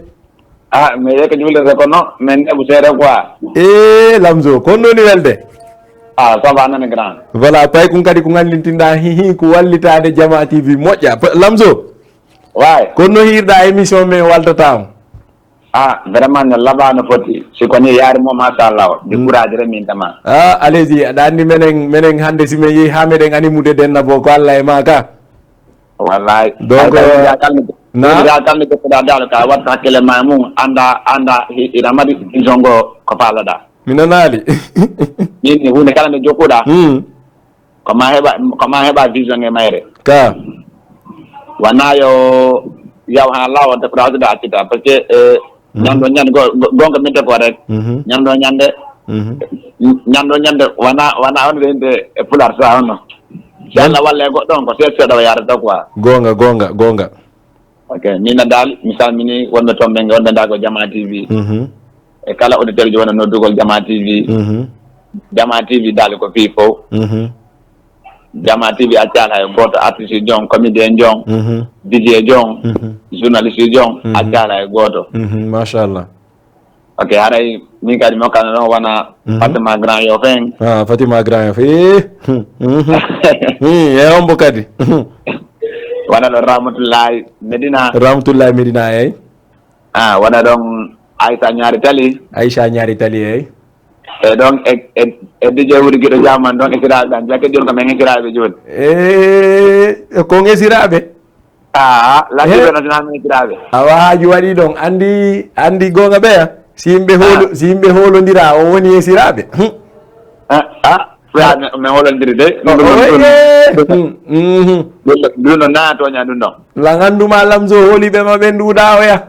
Ah, mi yehi ka juulirde kono, min neɓu seeɗa quoi. Eh, Lamzo, ko honno woni welde? Ah, ça va, nane grand. Voilà, pay kun kadi ko ngallintinɗa, hi, hi, ko wallitaade Jama T V moƴƴa. Pa-, Lamzo? Waay. Ko honno hiirɗa émission men waltata on? Ah, vraiment no laaɓa no foti. Si ko ni yaari mo, machallah. Di courage re min tama. Ah, allez-y, aɗa anndi menen, menen hannde si men yehi haa meɗen animude denna bo ko Allah e ma ka. Wallahi. Donc, ay, kay, euh, ya kalmi, na? Ya kalmi ko da dal ka wat hakkille ma mum, anda, anda, hi-, ina mari jongo ko faalaɗa. Mi nanaali. Min ni huunde kala nde jokkuɗa, hmm, ko ma heɓa, ko ma heɓa vision e mayre. Ka. Wona yo yaw ha laawol te ko rawtude accita. Parce que, euh, mhm, ñande ñande go-, go-, gonga min ko rek. Mhm. Ñande ñande. Mhm. Ñande ñande wana, wana on de, de e pular sa on. Si Allah walle goɗɗo on ko seeɗa seeɗa o yarata quoi. Gonga, gonga, gonga. Ok, min dal, mi salmini wonɓe toon ɓe, wonɓe ndaa ko Jama T V. Mhm. E kala auditeur ji wonɓe noddugol Jama T V. Mhm. Jama T V dal ko fii fof. Mhm. Jama T V accaali hay gooto, artiste jon, comédien jon, mhm, D J jon, mhm, journaliste jon, mhm, accaali hay gooto. Mhm, machallah. Ok, haray min kadi mi hokkano ɗon wona, mhm, Fatima Grand Yoff en. Ah, Fatima Grand Yoff. Eh, hmm, mhm. Hmm, e hombo kadi? Wona ɗon Ramatullahi Medina. Ramatullahi Medina, eyyi. Ah, wona ɗon Aisha Ñaari Tali. Aisha Ñaari Tali, eyyi. E ɗon e, e, e D J Wuri Giɗo Jaman ɗon e siraaɓe ɗan. Jakke ɗon ko men e siraaɓe jooni. Eh, ko on e siraaɓe? Ah, la, eh? Ɓe no sinaa min siraaɓe. Awa, haaju waɗi ɗon. Anndi, anndi goonga ɓeya. Si yimɓe hoolo-, ah, si yimɓe hoolondira, on woni e siraaɓe. Hmm. Ah, ah, siraaɓe, men hoolondiri de. Oh, ɗum ɗon, oh, ɗum, eh, hmm, mhm, ɗum ɗon, ɗum ɗon na tooña ɗum ɗon. La nganndu ma Lamzo hooliɓe ma ɓen nduuɗa oya.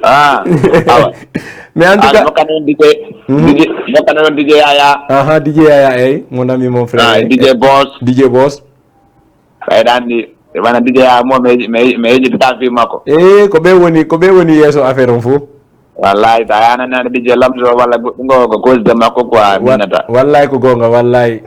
Ah, awa. Mais en tout cas, ah, hokkano on D J, mhm, D J, hokkano on D J Yaya. Aha, D J Yaya, eyyi, mon ami, mon frère. Ah, D J Boss. D J Boss. Ɓayɗa anndi, wona D J A mo, mi, mi, mi yejjitata fii makko. Eh, ko ɓe woni, ko ɓe woni yeeso affaire on fof. Wallahi, so a yanani aɗa D J Lamzo walla goɗɗo ngo, ko cause de makko quoi, wa-, minnata. Wallahi ko goonga, wallahi.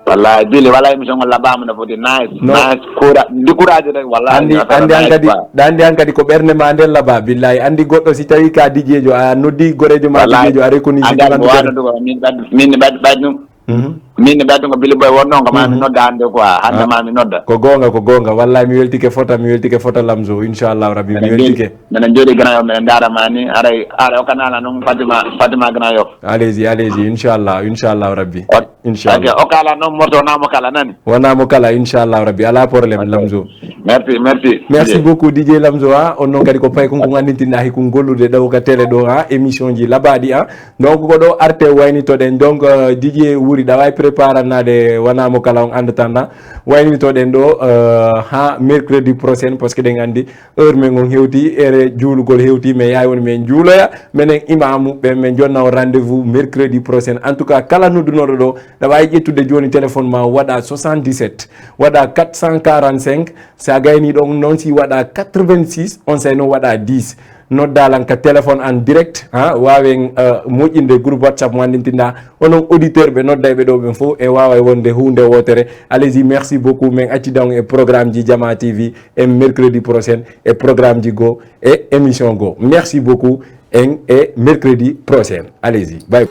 Wallahi, Billy, wallahi, émission o laaɓaama no foti, nice, no. Nice, coura-, di courage rek, wallahi, anndi, no, anndi nice, an kadi, quoi. Ɗa anndi an kadi ko ɓernde ma nden laaɓa, billahi. Anndi goɗɗo si tawi ka D J jo, a noddi goreejo ma, wallahi. D J jo, a reconnu, anndi an ko wano ɗum, min ɓad-, min ɓad-, ɓad ɗum. Min ne ɓeytungo Billy Boy wonno ko ma mi nodda hannde quoi. Hannde ma mi nodda. Ko goonga, ko goonga. Wallahi mi weltike fota, mi weltike fota Lamzo. Inchallahu rabbi mi weltike. Minen jooɗi Grand Yoff, minen ndaara ma ni. Aray, aray o kanala noon Fatima, Fatima Grand Yoff. Allez-y, allez-y, inchallah, inchallah rabbi. Inchallah. Ok, o kala noon morto wona mo kala nani. Wona mo kala, inchallah rabbi. Ala problème Lamzo. Merci, merci. Merci beaucoup D J Lamzo ha. On noon kadi ko pay kon ko gandintinɗa hikun gollude ɗo ka télé ɗo ha, émission ji labaɗi ha. Donc ko ɗo arte waynitoɗen. Donc euh, D J Wuri ɗa wawi préparanade wona mo kala on andatanda. Waynitoɗen ɗo euh, ha mercredi prochain, parce que ɗen andi heure men on hewti, ere juulugol hewti, mais yahay woni men juuloya. Menen imamu ɓe men jonna on rendez-vous mercredi prochain. En tout cas kala noddunoɗo ɗo, ɗa wawi ƴettude joni téléphone ma waɗa soixante-dix-sept, waɗa quatre cent quarante-cinq. Sa gayni ɗon noon si waɗa quatre-vingt-six, on say noon waɗa dix. Noddalan ka téléphone en direct ha, wawen euh, moƴƴinde groupe WhatsApp mo andintinɗa. Onon auditeur ɓe noddayɓe ɗo ɓen fof e wawa wonde hunde wotere. Allez-y, merci beaucoup. Min accidan e programme ji Jama T V e mercredi prochain e programme ji go e émission go. Merci beaucoup. En e mercredi prochain. Allez-y, bye.